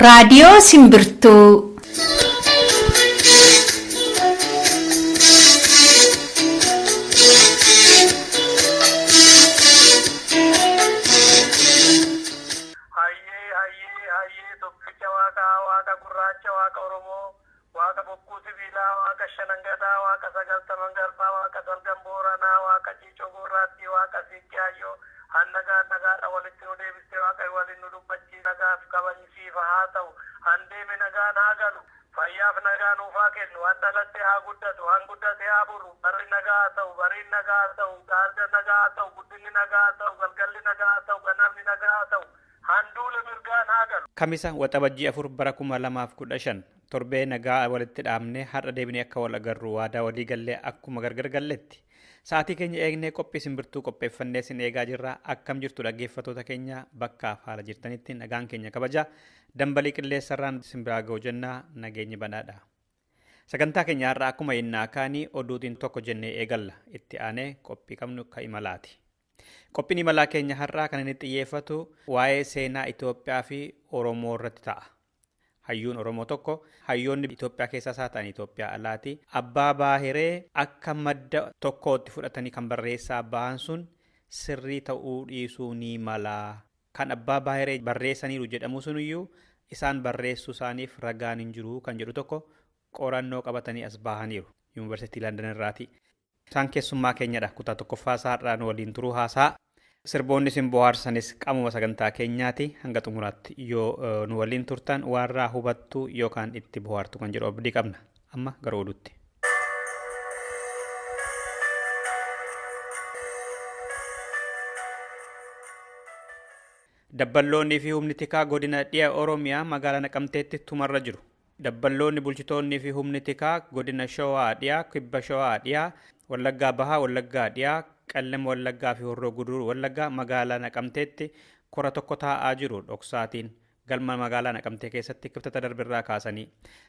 Raadiyoo Simbirtuu. Hayyee hayyee hayyee tokkicha waaqaa waaqa gurraacha waaqa Oromoo waaqa bokkuu sibiilaa waaqa shanangadaa waaqa sagaltaman garbaa waaqa salgan booranaa waaqa ciicoo gurraattii waaqa siiqqee hayyoo hannagaa nagaadha walitti nu deebistee waaqa waliin nu dubbachii nagaaf kabajisiifa haa ta'u handeeme nagaan haa galu fayyaaf nagaa nuufaa kennu han dhalatte haa guddatu han guddate haa buru barri nagaa haa ta'u bariin nagaa haa ta'u gaarda nagaa haa ta'u guddinni nagaa haa ta'u galgalli nagaa haa ta'u ganamni nagaa haa ta'u handuula mirgaan haa galu. Kamisa Waxabajjii 4 bara 2015 torbee nagaa walitti dhaabnee har'a deebinee akka wal agarru waadaa walii gallee akkuma gargar galletti. Sa'aatii keenya eegnee qophii simbirtuu qopheeffannee sin eegaa jirra. Akkam jirtu dhaggeeffattoota keenya bakkaaf haala jirtanitti nagaan keenya kabaja. Dambalii qilleensarraan simbiraa ga'u jennaa nageenyi badhaadha. Sagantaa keenya har'a akkuma innaa kaanii oduutiin tokko jennee eegalla. Itti aanee qophii qabnu ka imalaati. Qophiin imalaa keenya har'aa kan inni xiyyeeffatu waa'ee seenaa Itoophiyaa fi Oromoo irratti ta'a. Hayyuun Oromoo tokko hayyoonni Itoophiyaa keessaas haa ta'an Itoophiyaa alaati. Abbaa Baahiree akka madda tokkootti fudhatanii kan barreessaa bahan sun sirrii ta'uu dhiisuu ni mala. Kan Abbaa Baahiree barreessaniiru jedhamu suniyyuu isaan barreessuu isaaniif ragaan hin jiru kan jedhu tokko qorannoo qabatanii as bahaniiru. Yuunivarsiitii Landan irraati. Isaan keessummaa keenyadha. Kutaa tokkoffaa isaarraa nu waliin turuu haasaa. Sirboonni isin bohaarsanis qaamuma sagantaa keenyaati. Hanga xumuraatti yoo nu waliin turtan waarraa hubattu yookaan itti bohaartu kan jedhu abdii qabna. Amma gara oduutti. Dabballoonnii fi humni tikaa godina dhiya Oromiyaa magaalaa Naqamteetti tumarra jiru. Dabballoonni bulchitoonnii fi humni tikaa godina Shawaa dhiyaa, Kibba Shawaa dhiyaa, Wallaggaa Bahaa, Wallaggaa dhiyaa, Qellem Wallaggaa fi Horroo Guduruu Wallaggaa magaalaa Naqamteetti kora tokko taa'aa jiru dhoksaatiin galma magaalaa Naqamtee keessatti kibxata darbirraa kaasanii.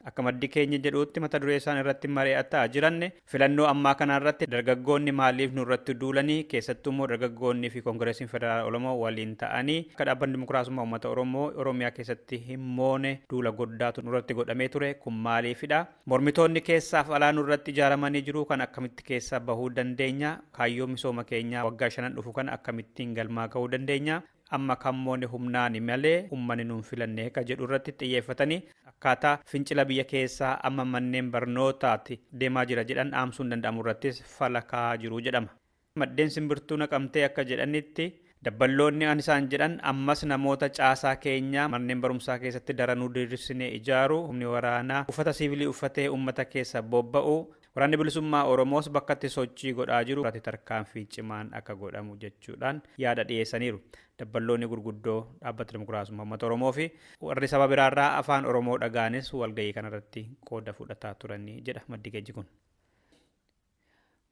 Akka maddi keenya jedhuutti mata duree isaan irratti mari'ataa jiran filannoo ammaa kana irratti dargaggoonni maaliif nurratti duulanii keessattuu immoo dargaggoonnii fi Koongireesiin Federaala Oromoo waliin ta'anii akka dhaabbanni Dimokiraasummaa Uummata Oromoo Oromiyaa keessatti hin moone duula guddaatu nurratti godhamee ture kun maaliifidha? Mormitoonni keessaaf alaa nurratti ijaaramanii jiru kan akkamitti keessaa bahuu dandeenya? Kaayyoo misooma keenyaa waggaa shanan dhufu kana akkamittiin galmaa gahuu dandeenya? Amma kan moone humnaani malee uummanni nuun filanne ka jedhu irratti xiyyeeffatanii akkaataa fincila biyya keessaa amma manneen barnootaatti deemaa jira jedhan dhaamsuun danda'amu irrattis falakaa jiru jedhama. Maddeen simbirtuu naqamtee akka jedhanitti dabballoonni an isaan jedhan ammas namoota caasaa keenyaa manneen barumsaa keessatti daranuu diriirsinee ijaaru humni waraanaa uffata siivilii uffatee uummata keessa bobba'u waraanni bilisummaa Oromoos bakkatti sochii godhaa jiru irratti tarkaanfii cimaan akka godhamu jechuudhaan yaada dhiyeessaniiru. Dabballoonni gurguddoo dhaabbata Dimokiraasummaa Uummata Oromoo fi warri saba biraarraa afaan Oromoo dhagaanis walgahii kanarratti qooda fudhataa turanii jedha maddi keeji kun.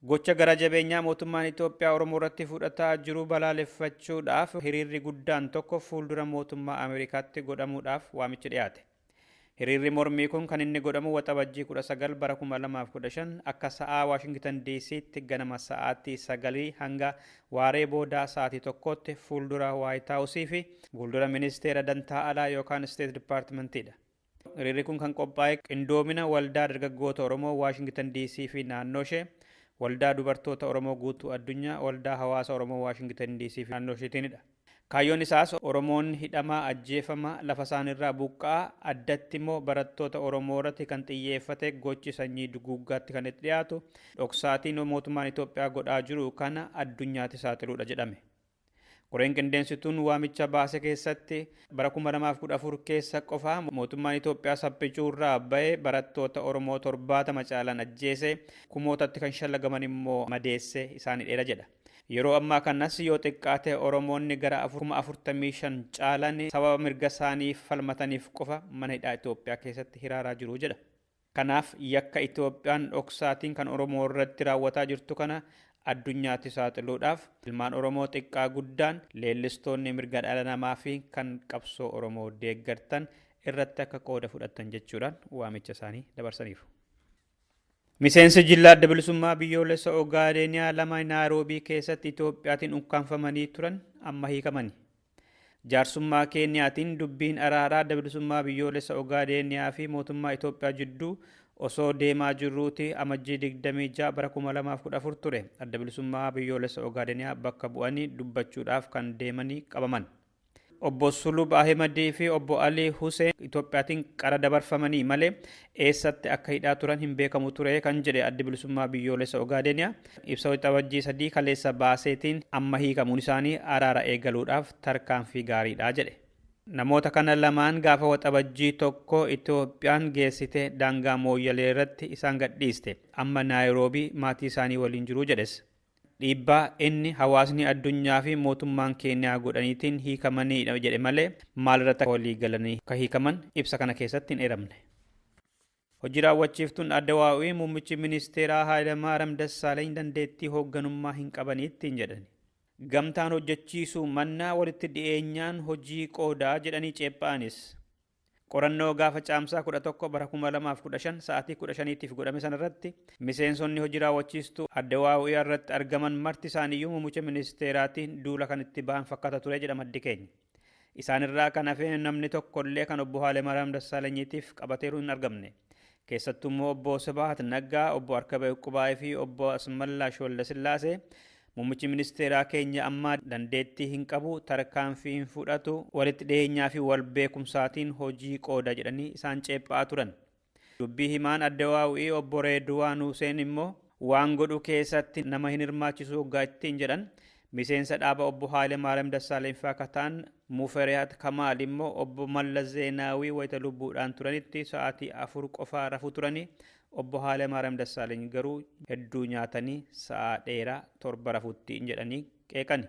Gocha gara jabeenyaa mootummaan Itoophiyaa Oromoo irratti fudhataa jiru balaaleffachuudhaaf hiriirri guddaan tokko fuuldura mootummaa Ameerikaatti godhamuudhaaf waamichi dhiyaate. Hiriirri mormii kun kan inni godhamu Waxabajjii 19 bara 2015 akka sa'aa Waashingtan DC'tti ganama sa'aatii 9 hanga waaree boodaa sa'aatii 1tti fuuldura Waayit Haawusii fi fuuldura ministeera dantaa alaa yookaan Steet Dipaartimentiidha. Hiriirri kun kan qophaa'e qindoomina waldaa dargaggoota Oromoo Waashingtan DC fi naannoo ishee, waldaa dubartoota Oromoo guutuu addunyaa, waldaa hawaasa Oromoo Waashingtan DC fi naannoo isheetiinidha. Kaayyoon isaas Oromoon hidhamaa, ajjeefamaa, lafa isaanirraa buqqa'aa, addatti immoo barattoota Oromoo irratti kan xiyyeeffate gochi sanyii duguuggaatti kan itti dhiyaatu dhoksaatiin mootummaan Itoophiyaa godhaa jiru kana addunyaatti saaxiluudha jedhame. Koreen qindeessituun waamicha baase keessatti bara 2014 keessa qofa mootummaan Itoophiyaa saphicuu irraa ba'e barattoota Oromoo 70 caalan ajjeese kumootatti kan shallagaman immoo madeesse isaanii dheera jedha. Yeroo ammaa kanas yoo xiqqaate Oromoonni gara 45,000 caalan sababa mirga isaanii falmataniif qofa mana hidhaa Itoophiyaa keessatti hiraaraa jiru jedha. Kanaaf yakka Itoophiyaan dhoksaatiin kan Oromoo irratti raawwataa jirtu kana addunyaatti saaxiluudhaaf ilmaan Oromoo xiqqaa guddaan leellistoonni mirga dhala namaa fi kan qabsoo Oromoo deeggartan irratti akka qooda fudhatan jechuudhaan waamicha isaanii dabarsaniiru. Miseensi jilla adda bilisummaa biyyoolessa Ogaadeniyaa lama Naayiroobii keessatti Itoophiyaatiin ukkaanfamanii turan amma hiikamani. Jaarsummaa Keeniyaatiin dubbiin araaraa Adda Bilisummaa Biyyoolessa Ogaadeeniyaa fi mootummaa Itoophiyaa jidduu osoo deemaa jirruuti Amajjii 26 bara 2014 ture Adda Bilisummaa Biyyoolessa Ogaadeniyaa bakka bu'anii dubbachuudhaaf kan deemanii qabaman. Obbo Sulub Ahimadii fi Obbo Alii Huseen Itoophiyaatiin qara dabarfamanii malee eessatti akka hidhaa turan hin beekamu ture kan jedhe Addi Bilisummaa Biyyoolessa Ogaadeniyaa ibsa Waxabajjii 3 kaleessa baaseetiin amma hiikamuun isaanii araara eegaluudhaaf tarkaanfii gaariidha jedhe. Namoota kana lamaan gaafa Waxabajjii 1 Itoophiyaan geessite daangaa Mooyyalee irratti isaan gadhiiste. Amma Naayiroobii maatii isaanii waliin jiru jedhes. Dhiibbaa inni hawaasni addunyaa fi mootummaan Keeniyaa godhaniitiin hiikamaniidha jedhe malee maalirratti walii galanii akka hiikaman ibsa kana keessatti hin eeramne. Hojii raawwachiiftuun ADWUI muummichi ministeeraa Hayilamaariyaam Dassaaleny dandeettii hoogganummaa hin qabaniittiin jedhani. Gamtaan hojjechiisuu mannaa walitti dhi'eenyaan hojii qoodaa jedhanii ceepha'anis. Qorannoo gaafa Caamsaa 11 bara 2015 sa'aatii 15tiif godhame sanarratti miseensonni hojii raawwachiistuu ADWUI irratti argaman marti isaaniiyyuu muummicha ministeeraatiin duula kan itti ba'an fakkaata ture jedha maddi keenya. Isaanirraa kan hafe namni tokkollee kan obbo Hayilamaariyaam Dassaalenyiitiif qabateeru hin argamne. Keessattuu immoo obbo Sibahat Naggaa, obbo Arkabee Uqqubaayii fi obbo Asmallaash Waldasillaasee muummichi ministeeraa keenya ammaa dandeettii hin qabu, tarkaanfii hin fudhatu, walitti dhiyeenyaa fi wal beekumsaatiin hojii qooda jedhanii isaan ceephaa turan. Dubbii himaan ADWUI obbo Reeduwaan Huseen immoo waan godhu keessatti nama hin hirmaachisu hoggaa ittiin jedhan. Miseensa dhaaba obbo Hayilamaariyaam Dassaaleny fa'aa akka ta'an Muferiyaat Kamaal immoo obbo Mallas Zeenaawii wayita lubbuudhaan turanitti sa'aatii 4 qofaa rafu turanii obbo Hayilamaariyaam Dassaaleny garuu hedduu nyaatanii sa'aa dheeraa 7 rafutti jedhanii qeeqani.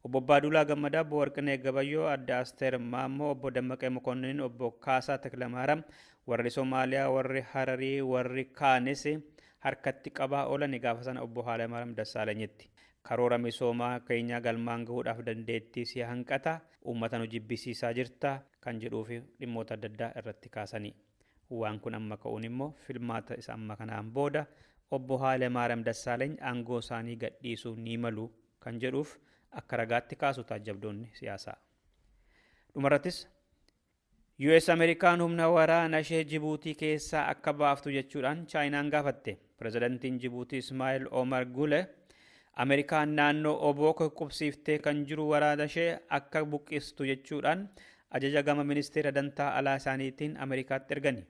Obbo Abbaaduulaa Gammadaa, obbo Warqinee Gabayyoo, Adde Asteer Maammoo, obbo Dammaqee Mokonnin, obbo Kaasaa Teklamaariyaam, warri Somaaliyaa, warri Hararii, warri kaanis harkatti qabaa oolani gaafa sana obbo Hayilamaariyaam Dassaalenyitti. Karoora misoomaa keenyaa galmaan gahuudhaaf dandeettii si hanqata, uummata nu jibbisiisaa jirta kan jedhuu fi dhimmoota adda addaa irratti kaasanii. Waan kun amma ka'uun immoo filmaata isa amma kanaan booda obbo Hayilamaariyaam Dassaaleny aangoo isaanii gadhiisuu ni malu kan jedhuuf akka ragaatti kaasu taajjabdoonni siyaasaa. Dhumarrattis US Ameerikaan humna waraana ishee Jibuutii keessaa akka baaftu jechuudhaan Chaayinaan gaafatte. Pirezidantiin Jibuutii Ismaa'eel Omar Gule Ameerikaan naannoo Obook qubsiiftee kan jiru waraana ishee akka buqqistu jechuudhaan ajaja gama ministeera dantaa alaa isaaniitiin Ameerikaatti ergani.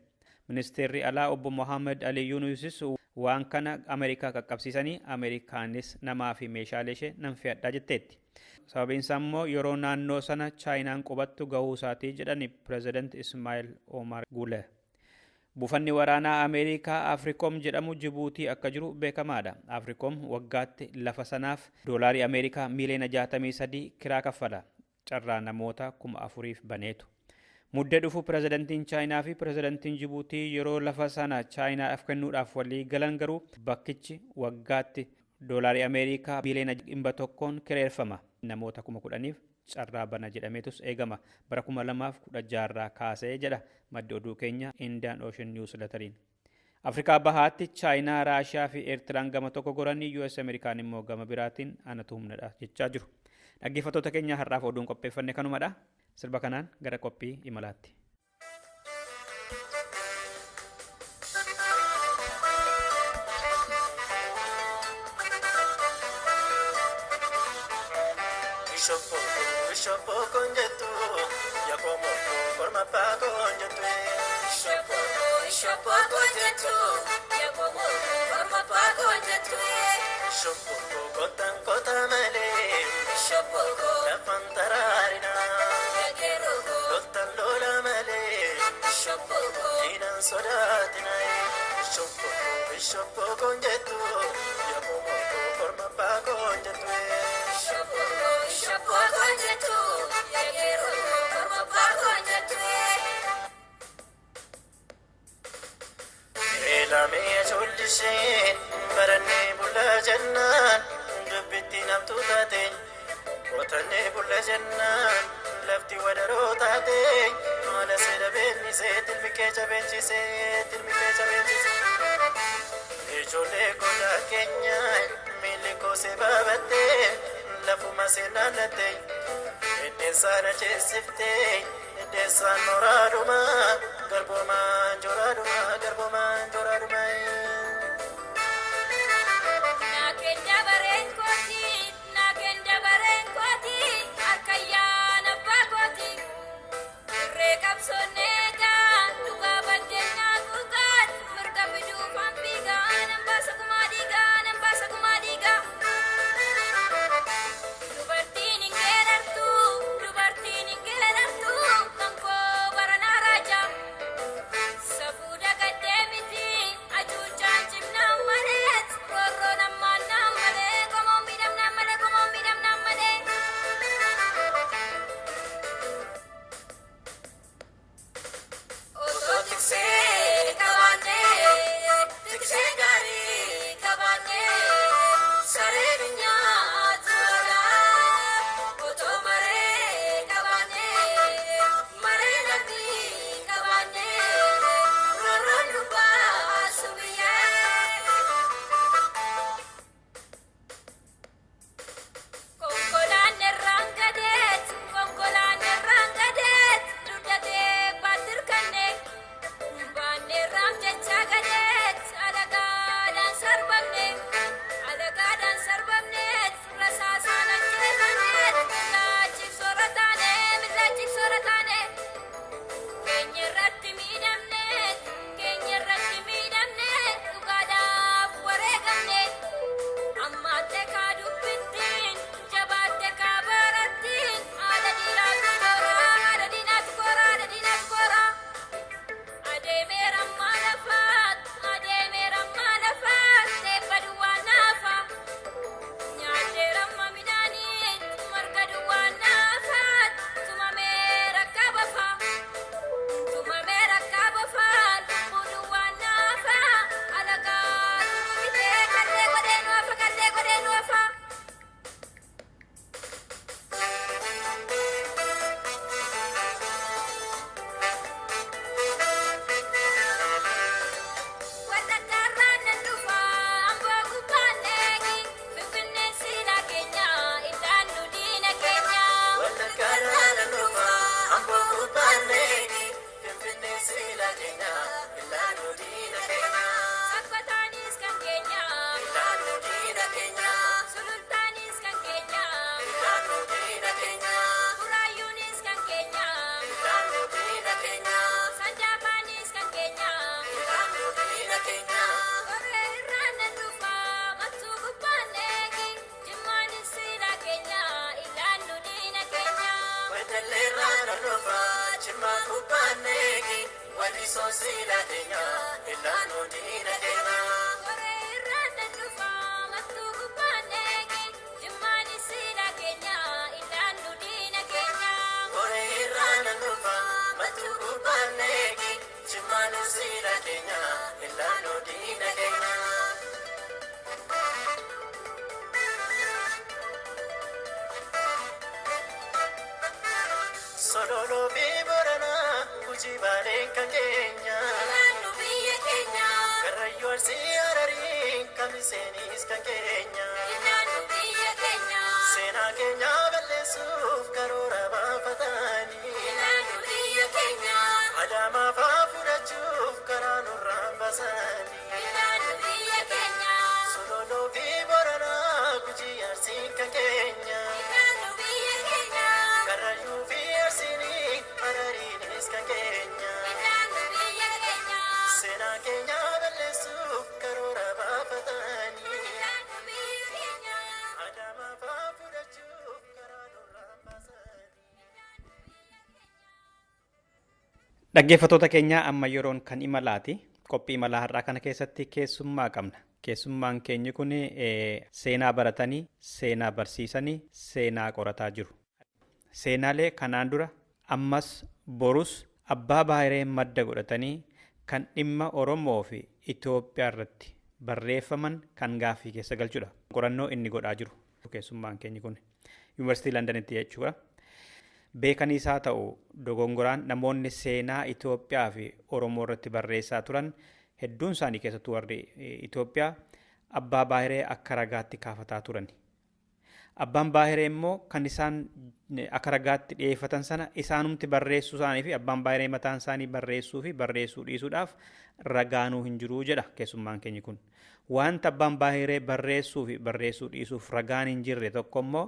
Ministeerri alaa obbo Mohaammed Ali Yunusis waan kana Ameerikaa qaqqabsiisanii Ameerikaanis namaa fi meeshaalee ishee nan fe'adhaa jetteetti. Sababiin isaa immoo yeroo naannoo sana Chaayinaan qubattu gahuu isaatii jedhani Pireezidant Ismaa'eel Omar Gule. Buufanni waraanaa Ameerikaa Afrikoom jedhamu Jibuutii akka jiru beekamaadha. Afrikoom waggaatti lafa sanaaf doolaarii Ameerikaa miiliyoona 63 kiraa kaffala. Carraa namoota 4,000 baneetu. Muddee dhufu pirezidantiin Chaayinaa fi pirezidantiin Jibuutii yeroo lafa sana Chaayinaadhaaf kennuudhaaf walii galan garuu bakkichi waggaatti doolaarii Ameerikaa miiliyoona 100 kireeffama. Namoota 10,000 carraa bana jedhameetus eegama. Bara 2016 kaasee jedha maddi oduu keenya Indian Ocean Newsletteriin. Afrikaa Bahaatti Chaayinaa, Raashiyaa fi Eertiraan gama tokko goranii US Ameerikaan immoo gama biraatiin anatu humnadha jechaa jiru. Dhaggeeffattoota keenya har'aaf oduun qopheeffanne kanumadha. Sirba kanaan gara qophii imalaatti. Deddeessaan acheessiftee deddeessaan nooraadhuma garboomaan jooraadhuma garboomaan jooraadhuma. Sololoo fi Booranaa Gujii Baaleen kan keenya. Naannoo biyya keenya. Karrayyuu Arsii Hararii Kamiseenis kan keenya. Naannoo biyya keenya. Seenaa keenya balleessuuf karoora baafatanii. Naannoo biyya keenya. Adaamaa fa'aa fudhachuuf karaa nurraan baasanii. Naannoo biyya keenya. Sololoo fi Booranaa Gujii Arsiin kan keenya. Naannoo biyya keenya. Karrayyuu fi Arsiinii Harariinis kan keenya. Naannoo biyya keenya. Seenaa keenya balleessuuf karoora baafatanii. Naannoo biyya keenya. Adaamaa fa'aa fudhachuuf karaa nurraan baasanii. Dhaggeeffattoota keenya amma yeroon kan imalaati. Qophii imalaa har'aa kana keessatti keessummaa qabna. Keessummaan keenyi kun seenaa baratanii, seenaa barsiisanii, seenaa qorataa jiru. Seenaalee kanaan dura ammas borus abbaa baay'ee madda godhatanii kan dhimma Oromoo fi Itoophiyaa irratti barreeffaman kan gaaffii keessa galchudha. Qorannoo inni godhaa jiru keessummaan keenyi kun Yuunivarsiitii Londanitti jechuudha. Beekaniis haa ta'u dogongoraan namoonni seenaa Itoophiyaa fi Oromoo irratti barreessaa turan hedduun isaanii keessattuu warri Itoophiyaa abbaa baay'ee akka ragaatti kaafataa turan. Abbaan Baahiree immoo kan isaan akka ragaatti dhiyeeffatan sana isaanumti barreessuu isaanii fi abbaan Baahiree mataan isaanii barreessuu fi barreessuu dhiisuudhaaf ragaanuu hin jiruu jedha keessummaan keenya kun. Wanta abbaan Baahiree barreessuu fi barreessuu dhiisuuf ragaan hin jirre tokko immoo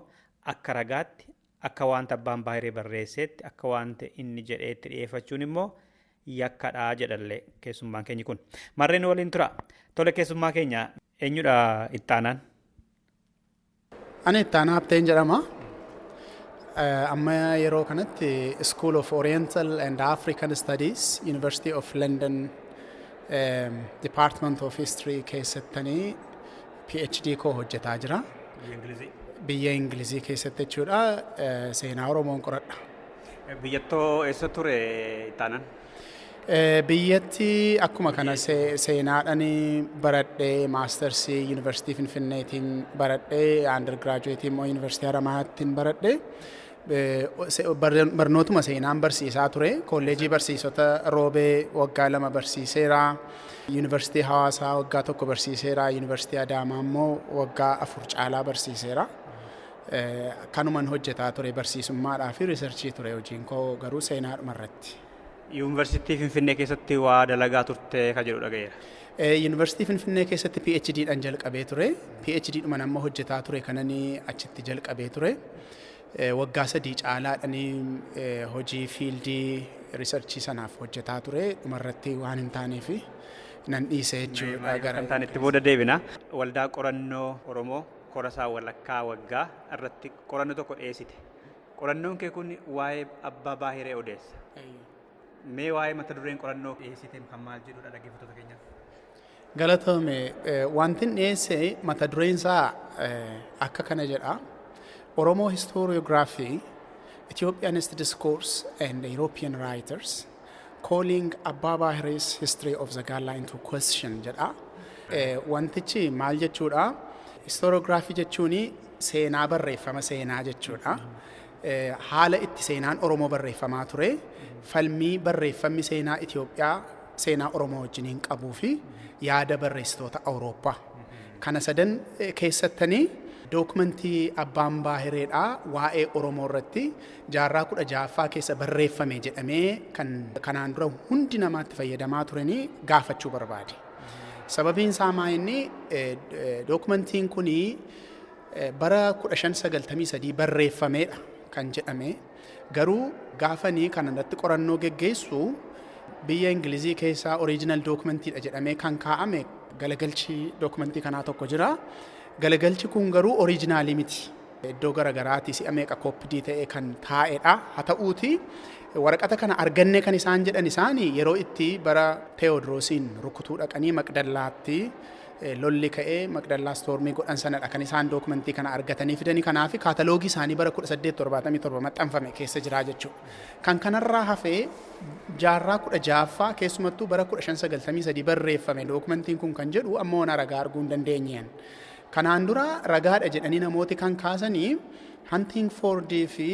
akka ragaatti, akka wanta abbaan Baahiree barreesseetti, akka wanta inni jedheetti dhiyeeffachuun immoo yakkadhaa jedhallee keessummaan keenya kun. Marreen waliin tura. Tole, keessummaa keenya, eenyudha ittaanaan? Ani Ittaanaa Habteen jedhama. Amma yeroo kanatti School of Oriental and African Studies, University of London, Department of History keessattanii PhD koo hojjetaa jira. Biyya Ingilizii keessatti jechuudha. Seenaa Oromoon qoradha. Biyyattuu eessa ture ittaanaan? Biyyatti akkuma kana seenaadhaan baradhee, maastarsii Yuunivarsiitii Finfinneetiin baradhee, undergraduate immoo Yuunivarsiitii Haramayaattiin baradhee. Barnootuma seenaan barsiisaa ture. Kolleejii barsiisota Roobee waggaa 2 barsiiseera. Yuunivarsiitii Hawaasaa waggaa 1 barsiiseera. Yuunivarsiitii Adaamaa immoo waggaa 4 caalaa barsiiseera. Kanuman hojjetaa ture, barsiisummaadhaa fi research ture hojiin koo, garuu seenaadhuma irratti. Yuunivarsiitii Finfinnee keessatti waa dalagaa turte ka jedhu dhagayeera. Yuunivarsiitii Finfinnee keessatti PhDdhaan jalqabee ture. PhDdhuman amma hojjetaa ture kananii achitti jalqabee ture. Waggaa 3 caalaadhaan hojii field research sanaaf hojjetaa ture. Dhumarratti waan hin taaneef nan dhiise jechuudha. Gara kan taanetti booda deebina. Waldaa qorannoo Oromoo korasaa walakkaa waggaa irratti qorannoo tokko dhiyeessite. Qorannoon kee kun waa'ee abbaa Baahiree odeessa. Mee waa'ee mata dureen qorannoo dhiyeessite kan maal jedhudha dhaggeeffattoota keenyaaf? Galatoome. Wanti dhiyeesse mata dureen isaa akka kana jedha. "Oromo Historiography, Ethiopianist Discourse and European Writers Calling Abbaa Baahiree's History of the Galla into Question" jedha. Wantichi maal jechuudha? Historiography jechuun seenaa, barreeffama seenaa jechuudha. Haala itti seenaan Oromoo barreeffamaa ture, falmii barreeffamni seenaa Itoophiyaa seenaa Oromoo wajjiniin qabuu fi yaada barreessitoota Awurooppaa. Kana sadan keessattanii dookumentii abbaan Baahireedhaa waa'ee Oromoo irratti jaarraa 16ffaa keessa barreeffame jedhamee kan kanaan dura hundi namaatti fayyadamaa turanii gaafachuu barbaade. Sababiin isaa maa inni dookumentiin kunii bara 1593 barreeffameedha kan jedhame, garuu gaafanii kana irratti qorannoo geggeessu biyya Ingilizii keessaa original dookumentiidha jedhamee kan kaa'ame galagalchi dookumentii kanaa tokko jira. Galagalchi kun garuu original miti. Iddoo garagaraatti si'a meeqa copy ta'e kan taa'edha. Haa ta'uuti, waraqata kana arganne kan isaan jedhan isaanii yeroo itti bara Teewodroosiin rukutuu dhaqanii Maqdallaatti lolli ka'ee Maqdallaa storm godhan sanadha kan isaan dookumentii kana argatanii fidanii. Kanaaf kaataloogii isaanii bara 1877 maxxanfame keessa jira jechuudha. Kan kanarraa hafee jaarraa 16ffaa, keessumattuu bara 1593 barreeffame dookumentiin kun kan jedhu ammoo waan ragaa arguu hin dandeenyeen. Kanaan dura ragaadha jedhanii namooti kan kaasanii Huntingfordii fi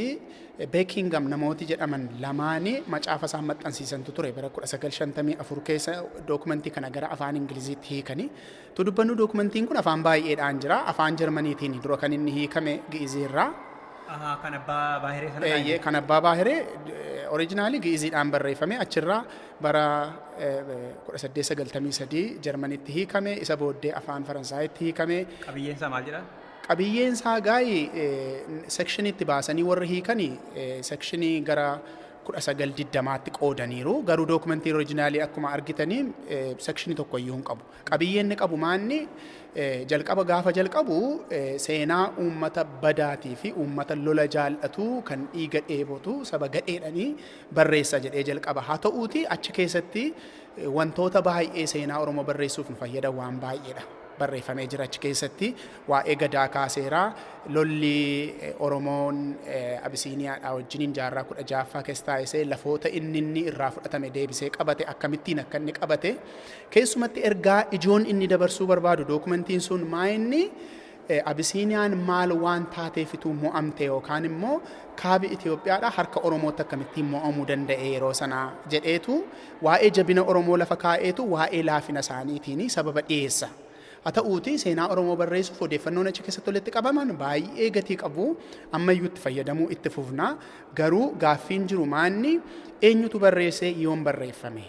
Beekingam namooti jedhaman lamaanii macaafa isaan maxxansiisantu ture bara 1954 keessa dookumentii kana gara afaan Ingiliziitti hiikanii. Tu dubbannu, dookumentiin kun afaan baay'eedhaan jira. Afaan Jarmaniitiin dura kan inni hiikame Gi'iziirraa. Kan abbaa Baahiree sana. Eeyyee, kan abbaa Baahiree original Gi'iziidhaan barreeffame, achirraa bara 1893 Jarmanitti hiikame, isa booddee afaan Faransaayitti hiikame. Qabiyyeen isaa maal jedhaa? Qabiyyeen isaa gaa'ii sectionitti baasanii warri hiikanii section gara 1920tti qoodaniiru. Garuu dookumentii original akkuma argitanii section tokko iyyuu hin qabu. Qabiyyeen inni qabu maanni, jalqaba gaafa jalqabu seenaa uummata badaatii fi uummata lola jaallatu kan dhiiga dheebotu, saba gadheedhanii barreessa jedhee jalqaba. Haa ta'uuti, achi keessatti wantoota baay'ee seenaa Oromoo barreessuuf nu fayyadan waan baay'eedha barreeffamee jira achi keessatti. Waa'ee gadaa kaaseera, lolli Oromoon Abisiiniyaadhaa wajjiniin jaarraa 16ffaa keessa taasisee, lafoota inni irraa fudhatame deebisee qabate, akkamittiin akka inni qabate, keessumatti ergaa ijoon inni dabarsuu barbaadu dookumentiin sun maa inni Abisiiniyaan maal waan taateefituu mo'amte, yookaan immoo kaabi Itoophiyaadhaa harka Oromootti akkamittiin mo'amuu danda'e yeroo sanaa jedheetu waa'ee jabina Oromoo lafa kaa'eetu waa'ee laafina isaaniitiin sababa dhiyeessa. Haa ta'uuti seenaa Oromoo barreessuuf odeeffannoon achi keessatti walitti qabaman baay'ee gatii qabu. Ammayyuu itti fayyadamuu itti fufna. Garuu gaaffiin jiru maanni eenyutu barreessee yoom barreeffame?